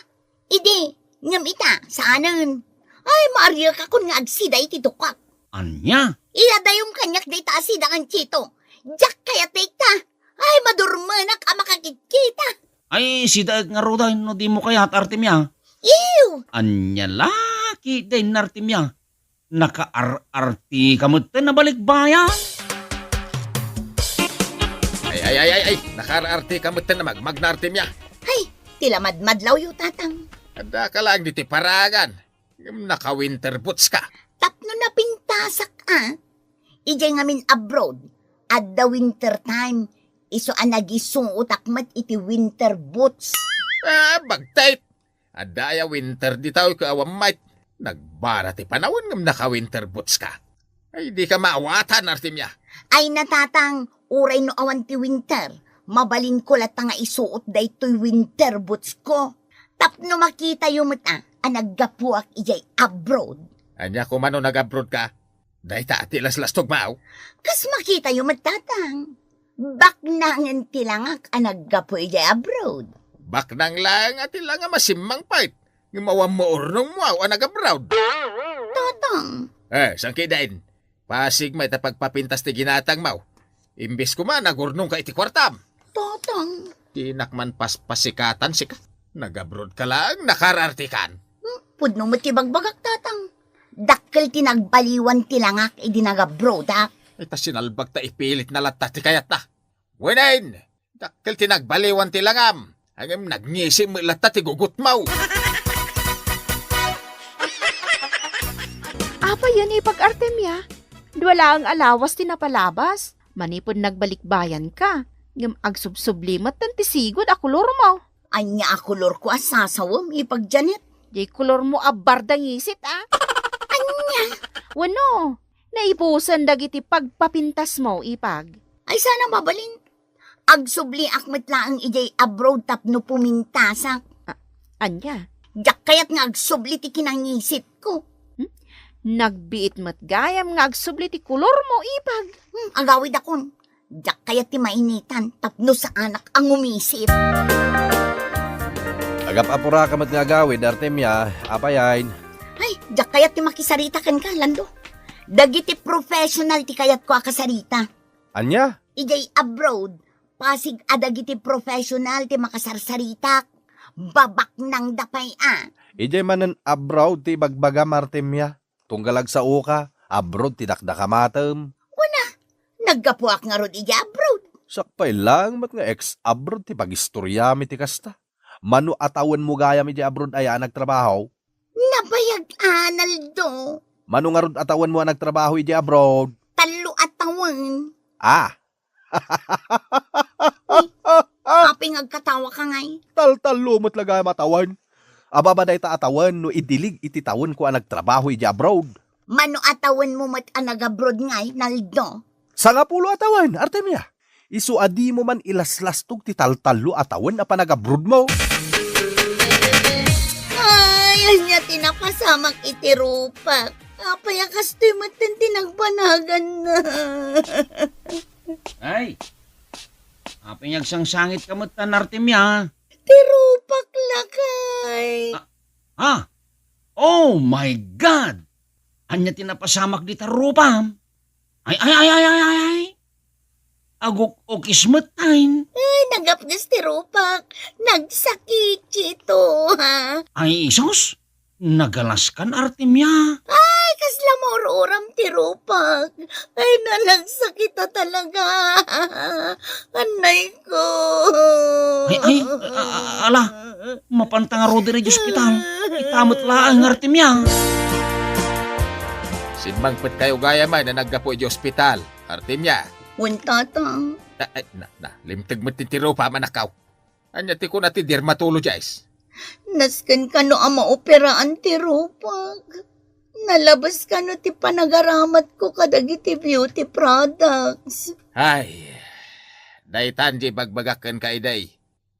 Idi, ngem ita, saanen. Ay, maariakakon nga agsida iti tukak. Ania? Iyadayom kaniak dayta a sidaen, Chito. Diak kayat dayta. Ay, madurmenak a makakitkita. Ay, sidaek ngaruden no dimo kayat, Artemia. Ew! Ania la ketdin, Artemia. Nakaar-artika metten a balikbayan. Ay, ay, ay, ay, ay. Nakaar-artika metten a magmagna, Artemia. Ay, ti la madmadlawyo, Tatang. Addaka laeng ditoy paragan. Ngem naka-winter boots ka. Tapno napintasak a. Idiay ngamin abroad, adda winter time. Isu a nagisuotak met iti winter boots. Ah, bagtit. Adda aya winter ditoy ket awan met. Nagbara ti panawen ngem naka-winter boots ka. Ay, dika maawatan, Artemia. Ay, Tatang, uray no awan ti winter, mabalinko latta nga isuot daytoy winter bootsko. Tapno makitayo met a, a naggapuak idiay abroad. Ania koma no nag-abroad ka? Dayta ti laslastogmo? Kas makitayo met, Tatang. Baknangen ti langak a naggapu idiay abroad. Baknang laeng a ti langam a simmangpet. Ngem awan maurnongmo a nag-abroad. Tatang. Eh, saan ketdin? Pasig met a pagpapintas ti ginatangmo. Imbes koma, nagurnongka iti kuartam. Tatang. Dinak man paspasikatan sika. Nag-abroad ka laeng, nakaar-artikan. Hmm, pudno met ti bagbagak, Tatang. Dakkel ti nagbaliwan ti langak idi nag-abroadak. Ay, ta sinalbag ta ipilit na latta ti kayatta. Wen, dakkel ti nagbaliwan ti langam. Ngem nagngisi met latta ti gugutmo. Apay, Ipag-Artemia? Dua laeng a lawas ti napalabas. Manipud nagbalikbayanka, ngem agsubsubli metten ti sigud a kolormo. Ania a kolorko a sasawem, Ipag Janet? Diay kolormo a bardangisit, a? Ania? Wenno, naibusen dagiti pagpapintasmo, Ipag. Ay, saan a mabalin. Agsubliak met laeng idiay abroad tapno pumintasak. A-, ania? Diak kayat nga agsubli ti kinangisitko. Hmm? Nagbiit met gayam nga agsubli ti kolormo, Ipag. Hmm, agawidakon. Diak kayat ti mainitan tapno saanak a ngumisit. Agap-apuraka met nga agawid, Artemia, apay ay? Ay, diak kayat ti makisarita kenka, Lando. Dagiti professional ti kayatko a kasarita. Ania? Idiay abroad, pasig a dagiti professional ti makasarsaritak. Babaknangda pay a. Idiay manen abroad ti ibagbagam, Artemia. Tunggal agsaoka, abroad ti dakdakamatem. Kuna, naggapuak ngarud idiay abroad. Sakbay laeng met nga ex-abroad ti pagistoriam iti kasta. Mano a tawenmo gayam idiay abroad aya a nagtrabaho? Nabayag, Analdo. Mano ngarud a tawenmo a nagtrabaho idiay abroad? Tallo a tawen. Ah. Uy, apay nga agkatawaka ngay? Taltallo met la gayam a tawen. Ababa dayta a tawen no idilig iti tawenko a nagtrabaho idiay abroad. Mano a tawenmo met a nag-abroad ngay, Naldo? Sangapulo a tawen, Artemia. Isu a dimo man ilaslastog ti taltallo a tawen a panagabrodmo. Ay, ania ti napasamak iti rupak? Apay a kastoy metten ti nagbanaganna? Ay, apay nga agsangsangitka metten, Artemia? Ti rupak, lakay. Ah, ah? Oh my God! Ania ti napasamak dita rupam? Ay, ay, ay, ay, ay, ay, ay. Aguk-ukis met, ay. Eh, nagapges ti rupak. Nagsakit, Chito, ha? Ay, isus? Nagalaskan, Artemia. Ay, kasla maur-uram ti rupak. Ay, nalagsakita talaga. Anay ko. Ay, ay, a-, a-, ala, mapanta ngarud idiay ospital. Ita met laeng, Artemia. Simmangpet kayo gayam a naggapu idiay ospital, Artemia. Wen, Tatang. Ah, ay, na, na, limteg met ti rupam, anakko. Ania ti kuna ti dermatologist? Nasken kano a maoperaan ti rupak. Nalabes kano ti panagaramatko kadagiti beauty products. Ay, daytan ti ibagbagak kenka idi.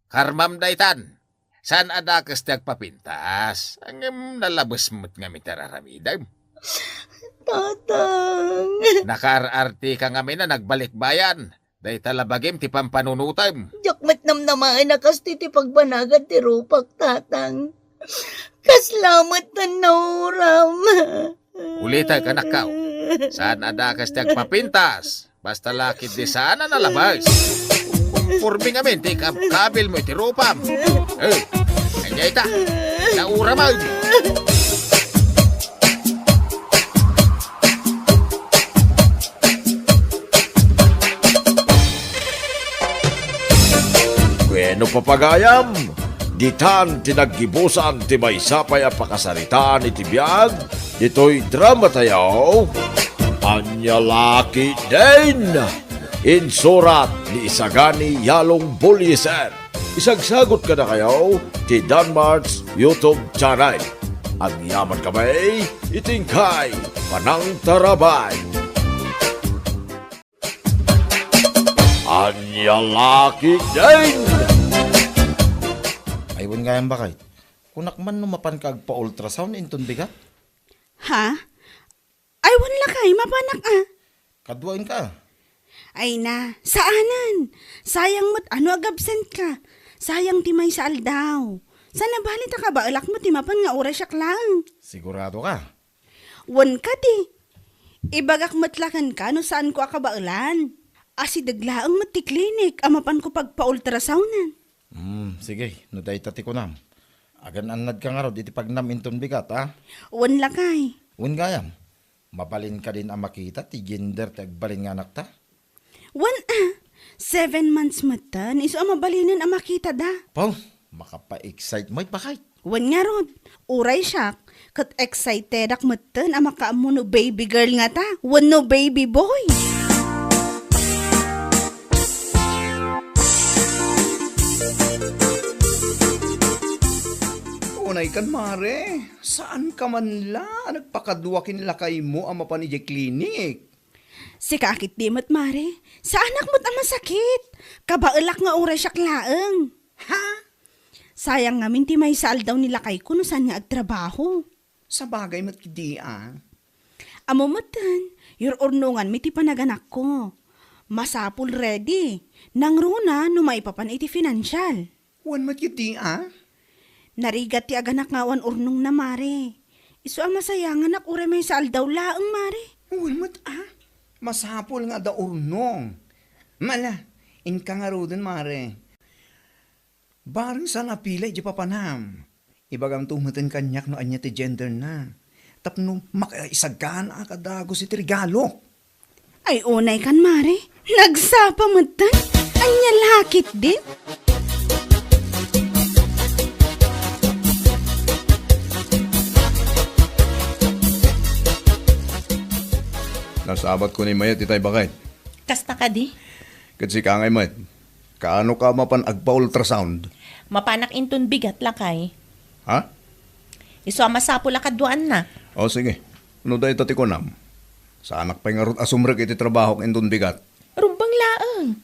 Karmam daytan. Saan a dakes ti agpapintas? Ngem nalabes met ngamin ti ar-aramidem. Tatang. Nakaar-artika ngamin a nagbalikbayan. Dayta la bagim ti pampanunotem. Diak met namnamaen a kastoy ti pagbanagad ti rupak, Tatang. Kasla met ti nauram. Ulitek, anakko. Saan a dakes ti agpapintas? Basta la ketdi saan a nalabes. Pormi ngamin ti ikabkabilmo iti rupam. Eh, ania ita? Nauram. Wenno, pagayam, ditan ti naggibusan ti maysa pay a pakasaritaan iti biag ditoy dramatayo, Ania La Ketdin. Insurat ni Isagani Yalong Bolieser. Isagsagut kadakayo ti Danmart's YouTube channel. Agyamankami iti inkay panangtarabay. Ania La Ketdin! Ay, wen gayam, baket. Kunak man no mapanka agpa-ultrasound inton bigat? Ha? Ay, wen lakay, mapanak a. Kaduaenka. Ay na, saanen. Sayang met a no agabsent ka. Sayang ti maysa aldaw. Saan a bali ta kabaelak met ti mapan nga uray siak laeng. Sigurado ka? Wen kadi. Ibagak met la kenka no saanko a kabaelan. Asideg laeng met ti klinik a mapanko pagpa-ultrasoundan. Hmm, sige, no dayta ti kunam. Agan-annadka ngarud iti pagnam inton bigat, a? Wen lakay. Wen gayam. Mabalin kadin a makita ti gender ti agbalin nga anakta? Wen a, seven months metten, isu a mabalinen a makitada. Pau, makapa-excite met, baket. Wen ngarud, uray siak, ket excitedak metten a makaammo no baby girl ngata, wenno baby boy. Unay kan, mare, saan ka man la a nagpakadua ken lakaymo a mapan idiay klinik? Sika a ketdi met, mare. Saanak met a masakit. Kabaelak nga uray siak laeng. Ha? Sayang ngamin ti maysa aldaw ni lakayko no saan nga agtrabaho. Sabagay met ketdi a. Ammo metten, yur-urnonganmi ti panaganakko. Masapul ready. Nangruna no maipapan iti financial. Wen met ketdi a? Narigat ti aganak nga awan urnongna, mare. Isu a masayanganak uray maysa aldaw laeng, mare. Wen met a? Masapul nga adda urnong. Mala, inka ngaruden, mare. Bareng saan a pila idiay papanam. Ibagamto metten kaniak no ania ti genderna. Tapno makaisaganaak a dagus iti regalok. Ay, unay kan, mare. Nagsapa metten. Ania la ketdin? Nasabatko ni mayat itay, baket. Kasta kadi? Ket sika ngay met. Kaano ka mapan agpa-ultrasound? Mapanak inton bigat, lakay. Ha? Isu a masapul a kaduaanna. O, sige. No dayta ti kunam, saanak pay ngarud a sumrek iti trabahok inton bigat. Rumbeng laeng.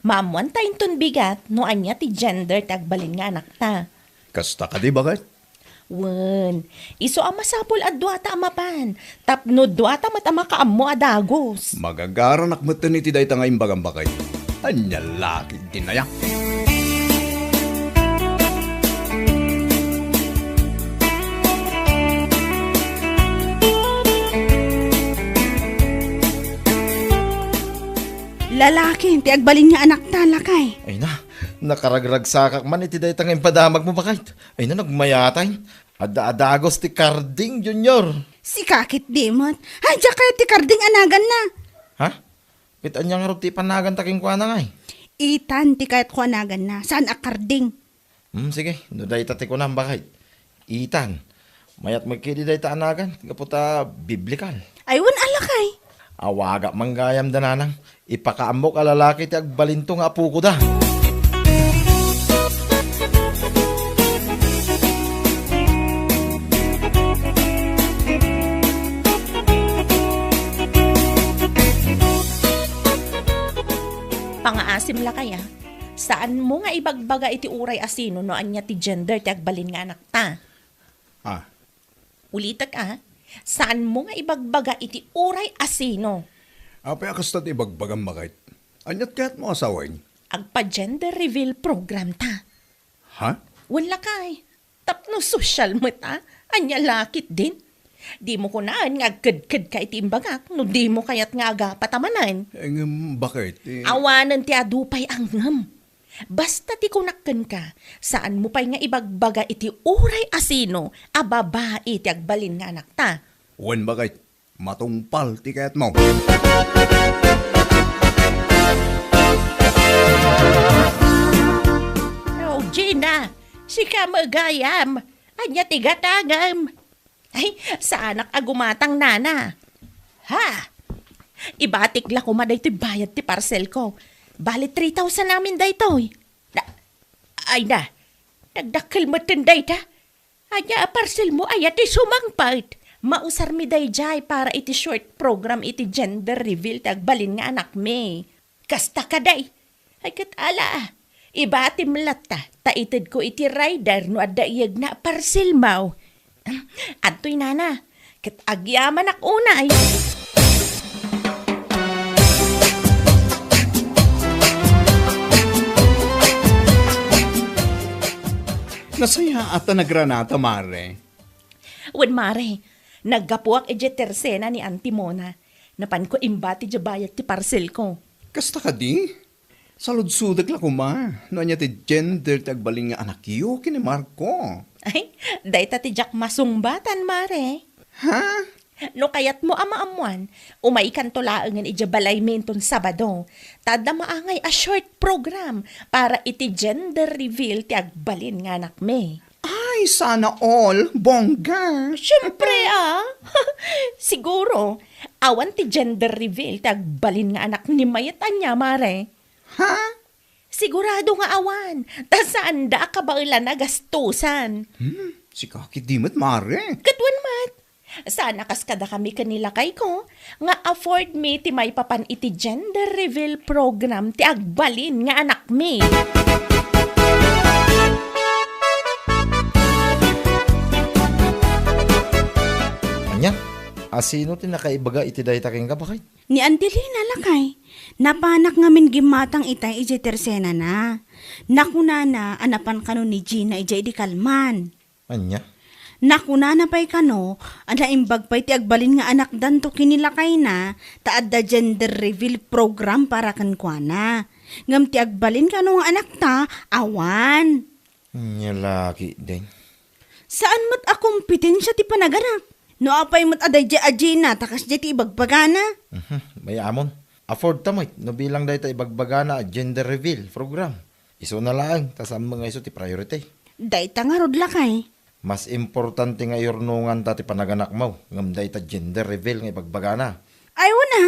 Maammoanta inton bigat no ania ti gender ti agbalin nga anakta. Kasta kadi, baket? Wen, isu a masapul a duata a mapan, tapno duata met a makaammo a dagus. Magagaranak metten iti dayta nga imbagam, baket. Ania la ketdin aya? Lalaki ti agbalin nga anakta, lakay. Ay na, Nakaragragsakak man iti dayta nga impadamagmo, baket. Ay, no, nagmayatay. Adda a dagos ti Karding, Junior. Sika ketdi met. Ay, diak kayat ti Karding a naganna. Ha? Ket ania ngarud ti ipanaganta kenkuana ngay? Ethan ti kayatko a naganna, saan a Karding. Hmm, sige, no dayta ti kunam, baket. Ethan, mayat met ketdi dayta a nagan, gapu ta biblikal. Ay, wen a lakay. Awagak man gayam da nanang. Ipakaammok a lalaki ti agbalinto nga apoko da. Pangaasim lakay, a. Saanmo nga ibagbaga iti uray a sino no ania ti gender ti agbalin nga anakta. Ah. Ulitek, a. Saanmo nga ibagbaga iti uray a sino. Apay a kasta ti ibagbagam, baket? Aniat kayatmo a sawen? Agpa-gender reveal program ta. Ha? Wen lakay. Tapno sosyal met, a. Ania la ketdin? Dimo kunaen nga agkedkedka iti imbagak no dimo kayat nga agapa ta manen. Eh, ngem baket, eh? Awanen ti adu pay a ngem. Basta ti kunak kenka, saanmo pay nga ibagbaga iti uray a sino a babai ti agbalin nga anakta. Wen, baket, matungpal ti kayatmo. Oh, Gina, sika met gayam. Ania ti gatangem? Ay, saanak a gumatang, nana. Ha? Ibatik la koma daytoy bayad ti parcelko. Bali three thousand amin daytoy. Na, ay na, nagdakkel metten dayta. Ania a parcelmo aya ti sumangpet? Mausarmi daydiay para iti short program iti gender reveal ti agbalin nga anakmi. Kasta kadi. Ay, ket ala, ibatim latta, ta itedko iti rider no adda iyegna a parcelmo. Adtoy, nana, ket agyamanak unay. Nasayaat a nagranata, mare. Wen, mare, naggapuak idiay tersena ni Auntie Mona. Napanko imbati diay bayad ti parcelko. Kasta kadi? Saludsodek la koma no ania ti gender ti agbalin nga anakyo ken ni Marco. Ay, dayta ti diak masungbatan, mare. Ha? No kayatmo a maammuan, umaykanto laengen idiay balaymi inton Sabado. Ta adda maangay a short program para iti gender reveal ti agbalin nga anakmi. Ay, sana all! Bongga! Siyempre, a. Siguro, awan ti gender reveal ti agbalin nga anak ni Mayet ania, mare. Ha? Sigurado nga awan, ta saanda a kabaelan a gastusan. Hmm, sika ketdi met, mare. Ket wen met, saan a kas kadakami ken ni lakayko, nga afford mi ti maipapan iti gender reveal program ti agbalin nga anakmi. Ania? A sino ti nakaibaga iti dayta kenka, baket? Ni Auntie Lina, lakay. Napanak ngamin gimmatang itay idiay tersenana. Nakunana a napan kano ni Gina idiay idi kalman. Ania? Nakunana pay kano a naimbag pay ti agbalin nga anakdanto ken ni lakayna ta adda gender reveal program para kenkuana. Ngem ti agbalin kano nga anakta, awan. Ania la ketdin? Saan met a kompetensia ti panaganak. No apay met a daydiay a Gina, ta kasdiay ti ibagbagana. Mhm, mayamon. Afford ta met no bilang dayta ibagbagana a gender reveal program. Isuna laeng, ta saan met nga isu ti priority. Dayta ngarud, lakay. Mas importante nga iyurnonganta ti panaganakmo, ngem dayta gender reveal nga ibagbagana. Ay, wen a,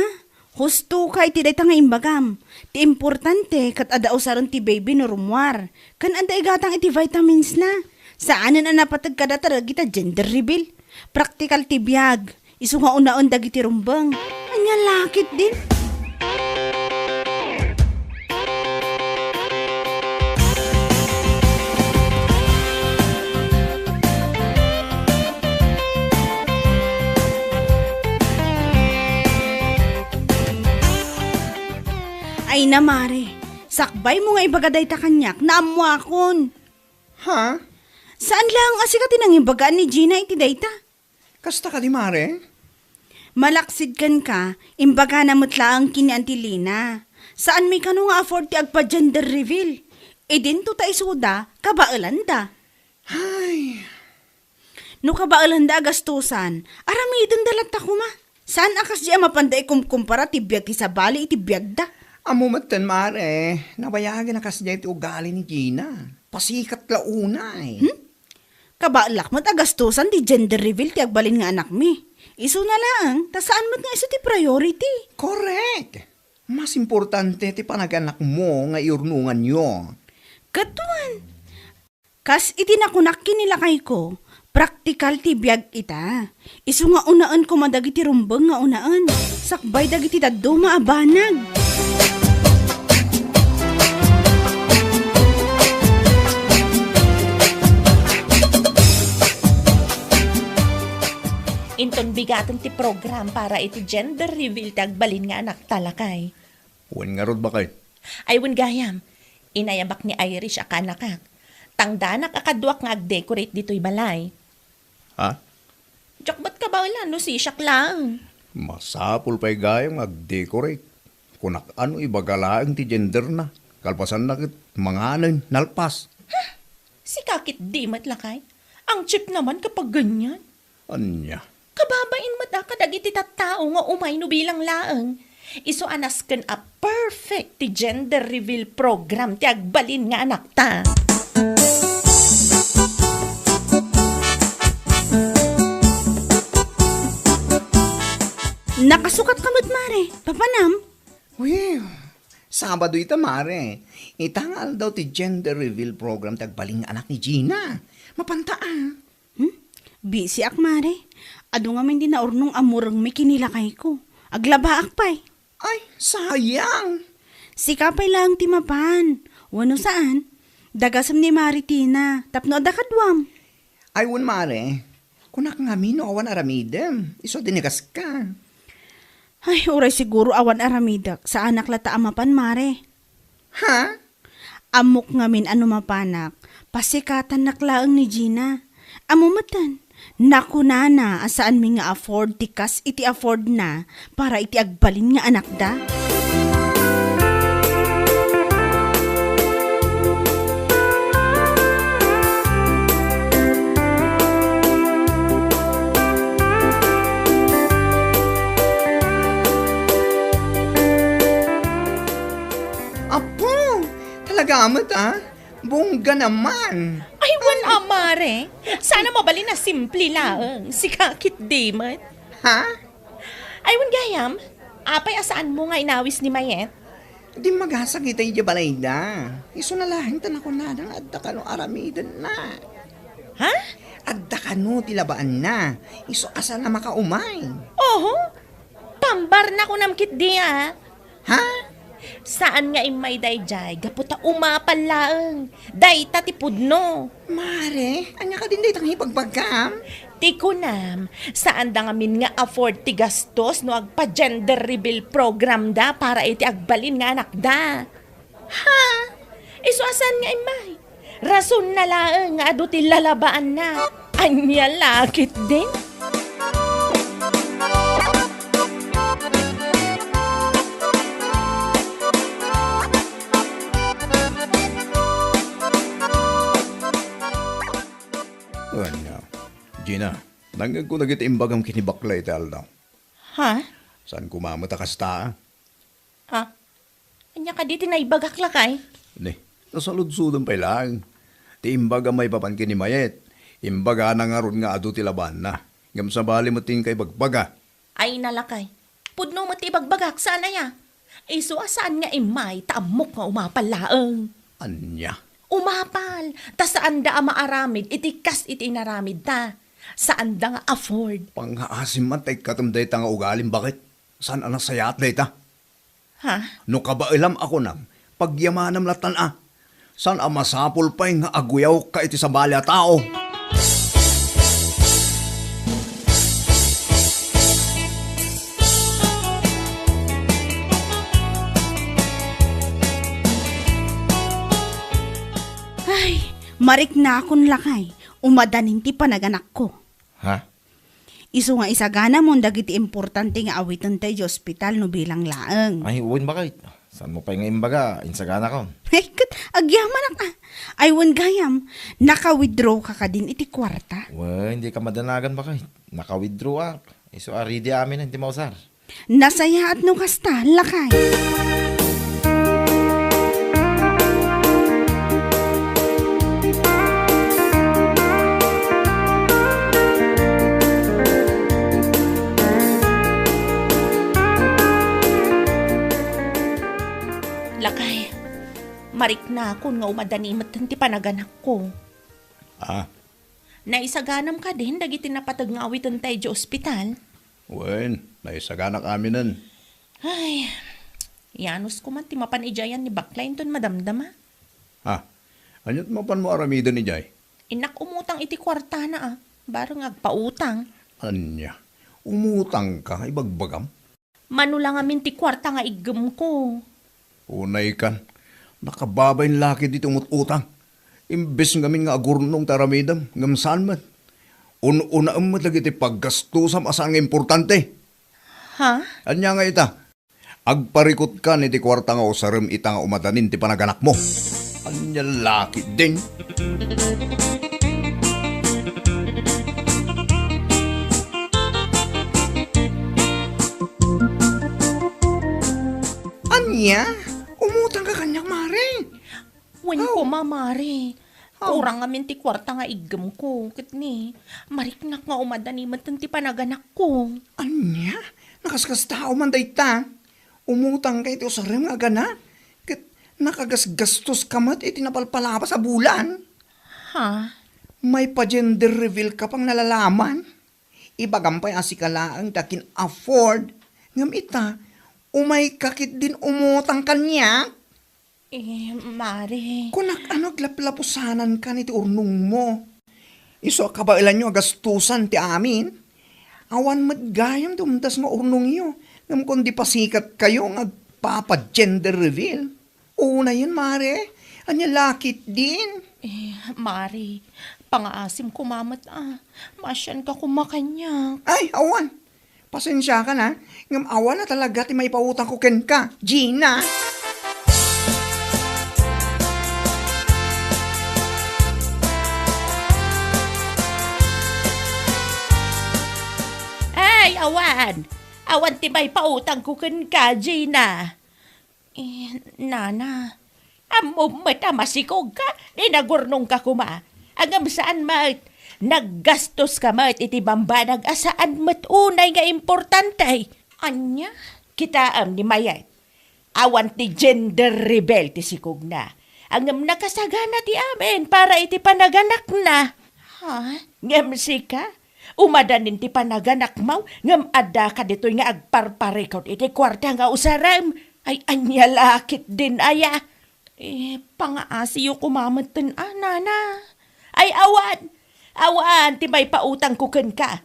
husto ka iti dayta nga imbagam. Ti importante, ket adda usaren ti baby no rummuar. Ken adda igatang iti vitaminsna. Saanen a napateg kadata dagita gender reveal. Praktikal ti biag. Isu nga unaen dagiti rumbeng. Ania la ketdin? Ay na, mare, sakbaymo nga ibaga dayta kaniak, naammoakon. Ha? Saan laeng a sika ti nangibagaan ni Gina iti dayta? Kasta kadi, mare? Malaksid kenka, imbagana met laeng ken ni Auntie Lina. Saanmi kano nga afford ti agpa-gender reveal. Idinto ta isuda, kabaelanda. Ay. No kabaelanda a gastusan, aramidenda latta koma. Saan a kasdiay a mapanda ikumkumpara ti biag ti sabali iti biagda. Ammo metten, Mare, nabayagen a kasdiay ti ugali ni Gina. Pasikat la unay. Hmm? Kabaelak met a gastusan ti gender reveal ti agbalin nga anakmi. Isuna laeng, ta saan met nga isu ti priority. Correct! Mas importante ti panaganakmo nga iurnonganyo. Ket wen, kas iti nakunak ken ni lakayko, praktikal ti biag ita. Isu nga unaen koma dagiti rumbeng nga unaen, sakbay dagiti dadduma a banag. Inton bigaten ti program para iti gender reveal ti agbalin nga anakta, lakay. Wen ngarud, baket? Ay, wen gayam. Inayabak ni Irish a kanakak. Tangdanak a kaduak nga agdecorate ditoy balay. Ha? Diak met kabaelan no sisiak laeng. Masapul pay gayam nga agdecorate. Kunak, ano ibaga laeng ti genderna. Kalpasanna ket manganen, nalpas. Sika ketdi met, lakay. Ang cheap naman kapag ganyan. Ania? Kababain met a kadagiti tattao nga umay no bilang laeng. Isu a nasken a perfect ti gender reveal program ti agbalin nga anakta. Nakasukat ka met, Mare. Papanam? Uy, Sabado ita, Mare. Ita nga aldaw ti gender reveal program ti agbalin nga anak ni Gina. Mapanta a. Hmm? Bisiak, Mare. Adu ngamin ti naurnong a murengmi ken ni lakayko. Aglabaak pay. Ay, sayang! Sika pay laeng ti mapan. Wenno saan? Dagasem ni Mare Tina, tapno adda kaduam. Ay, wen, Mare. Kunak ngamin no awan aramidem. Isu a dinagaska. Ay, uray siguro awan aramidek. Saanak latta a mapan, Mare. Ha? Ammok ngamin a no mapanak, pasikatannak laeng ni Gina. Ammo metten, nakunana a saanmi nga afford ti kas iti affordna para iti agbalin nga anakda. Apo, talaga met, ah? Bongga naman. Ay, wen a, Mare. Sana mabalin a simple laeng. Sika ketdi met. Ha? Ay, wen gayam, apay a saanmo nga inawis ni Mayet? Dimmagasag ita idiay balayda. Isuna laeng ta nakunana nga adda kano aramidenna. Ha? Adda kano ti labaanna. Isu a saan a makaumay. Oho. Pambarna kunam ketdi a. Ha? Saan nga immay daydiay gapu ta umapal laeng. Dayta ti pudno. Mare, ania kadin dayta nga ibagbagam? Ti kunam, saanda ngamin nga afford ti gastos no agpa-gender reveal program da para iti agbalin nga anakda. Ha? Isu a saan nga immay? Rasonna laeng nga adu ti lalabaanna. Ania la ketdin? Ania? Gina, nangngegko dagiti imbagam ken ni Bakla iti aldaw. Ha? Saan koma met a kasta? Ha? Ania kadi ti naibagak, lakay? Ne, ta saludsodem pay laeng. Ti imbaga maipapan ken ni Mayet, imbagana ngarud nga adu ti labaanna. Ngem sabali met ti inka ibagbaga. Ay, lakay. Pudno met ti ibagbagak, saan aya? Isu a saan nga immay, ta ammok nga umapal laeng. Ania? Umapal, ta saanda a maaramid iti kas iti inaramidda. Saanda nga afford. Pangngaasim man ta ikkatem dayta nga ugalim, baket? Saan a nasayaat dayta? Ha? No kabaelam a kunam, pagyamanam lattan a. Saan a masapul pay nga aguyawka iti sabali a tao? Ay, mariknakon, lakay. Umadanin ti panaganakko. Ha? Isu nga isaganamon dagiti importante nga awitenta idiay ospital no bilang laeng. Ay, wen, baket. Saanmo pay nga imbaga, insaganakon. Ay, ket agyamanak a. Ay, wen gayam, naka-withdraw ka kadin iti kuarta? Wen, dika madanagan, baket. Naka-withdraw ak. Isu a ready amin ti mausar. Nasayaat no kasta, lakay. Lakay, mariknakon nga umadani metten ti panaganakko. Ah? Naisaganam kadin dagiti napateg nga awitenta idiay ospital? Wen, naisaganak aminen. Ay, yanos ko man ti mapan idiay ni bakla inton madamdama. Ah, aniat mapanmo aramiden idiay? Innak umutang iti kuartana a, bareng agpautang. Ania? Umutangka, ibagbagam? Mano la ngamin ti kuarta nga iggemko. Unaykan, nakababain la ketdi ti umut-utang. Imbes ngamin nga agurnong ti aramidem, ngem saan met. Un-unaem met dagiti paggastosam a saan nga importante. Ha? Ania nga ita? Agparikutkan iti kuarta nga usarem ita nga umadanin ti panaganakmo. Ania la ketdin? Ania? Umutangka kaniak, mare? Wen koma, mare. Aw. Kurang ngamin ti kuarta nga iggemko. Ket ni, mariknak nga umadani metten ti panaganakko. Ania? Nakaskastao man dayta? Umutangka iti usarem nga agana, ket nakagasgastoska met iti napalpalabas a bulan. Ha? Maipa-gender reveal ka pay nalalaman? Ibagam pay a sika laeng ti akin-afford, ngem ita, umayka ketdin umutang kaniak? Eh, mare. Kunak, ano, aglaplapusanankan iti urnongmo? Isu a kabaelanyo a gastosan ti amin. Awan met gayam ti umdas nga urnongyo, ngem kundi pasikatkayo nga agpapa-gender reveal. Unayen, mare. Ania la ketdin? Eh, mare, pangaasim koma met a. Maasianka koma kaniak. Ay, awan. Pasensiakan a, ngem awan a talaga ti maipautangko kenka, Gina. Ay, awan! Awan ti maipautangko kenka, Gina. Eh, nana, ammom met a masikogka, di nagurnongka koma. Ngem saan met, naggastoska met iti bambanag a saan met unay nga importante. Ania? Kitaem ni Mayet, awan ti gender reveal ti sikogna. Ngem nakasagana ti amin para iti panaganakna. Ha? Ngem sika, umadanin ti panaganakmo, ngem addaka ditoy nga agparparikut iti kuarta nga usarem. Ay, ania la ketdin aya? Eh, pangaasiyo koma metten a, nana. Ay, awan! Awan ti maipautangko kenka.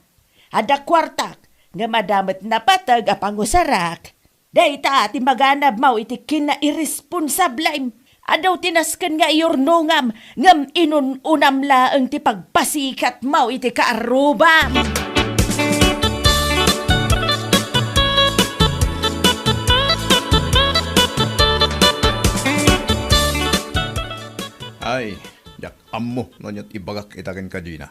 Adda kuartak, ngem adda met napateg a pangusarak. Dayta ti maganabmo iti kinairesponsablem. Adu ti nasken nga iyurnongam, ngem inun-unam laeng ti pagpasikatmo iti kaarrubam. Ay, diak ammo no aniat ibagak ita kenka, Gina.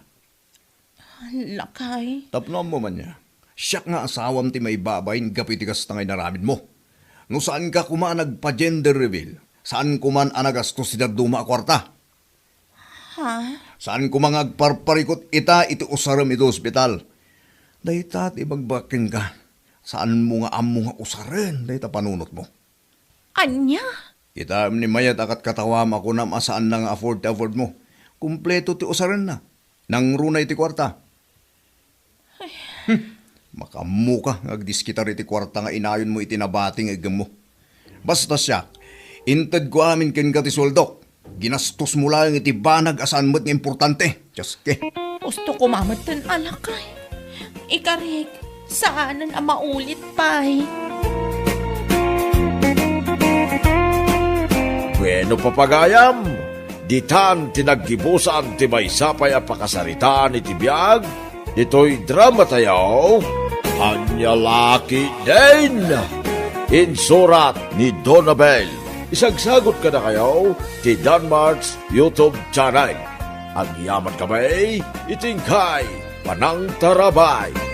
Lakay. Tapno ammo man ya, siak nga asawam ti maibabain gapu iti kasta nga inaramidmo. No saanka koma a nagpa-gender reveal, saan koman a nagastos ti dadduma a kuarta. Ha? Saan koma nga agparparikut ita iti usarem iti ospital. Dayta ti ibagbagak kenka, saanmo nga ammo nga usaren dayta panunotmo. Ania? Kitaem ni Mayet a katkatawam a kunam a saanna nga afford ti affordmo. Kompleto ti usarenna. Nangruna iti kuarta. Ay. Hmm. Makaammoka nga agdiskitar iti kuarta nga inayonmo iti nabati nga iggemmo. Basta siak, intedko amin kenka ti sueldok. Ginastosmo laeng iti banag a saan met nga importante. Dios ke. Gusto ko mametten a lakay. Ikarik, saanen a maulit pay. Bueno, papagayam, ditan ti naggibusan ti maysa pay a pakasaritaan iti biag ditoy drama tayo, Ania La Ketdin. Insurat ni Donabel. Isagsagot kadakayo ti Danmart's YouTube channel. Agyaman kami iti inkay panangtarabay.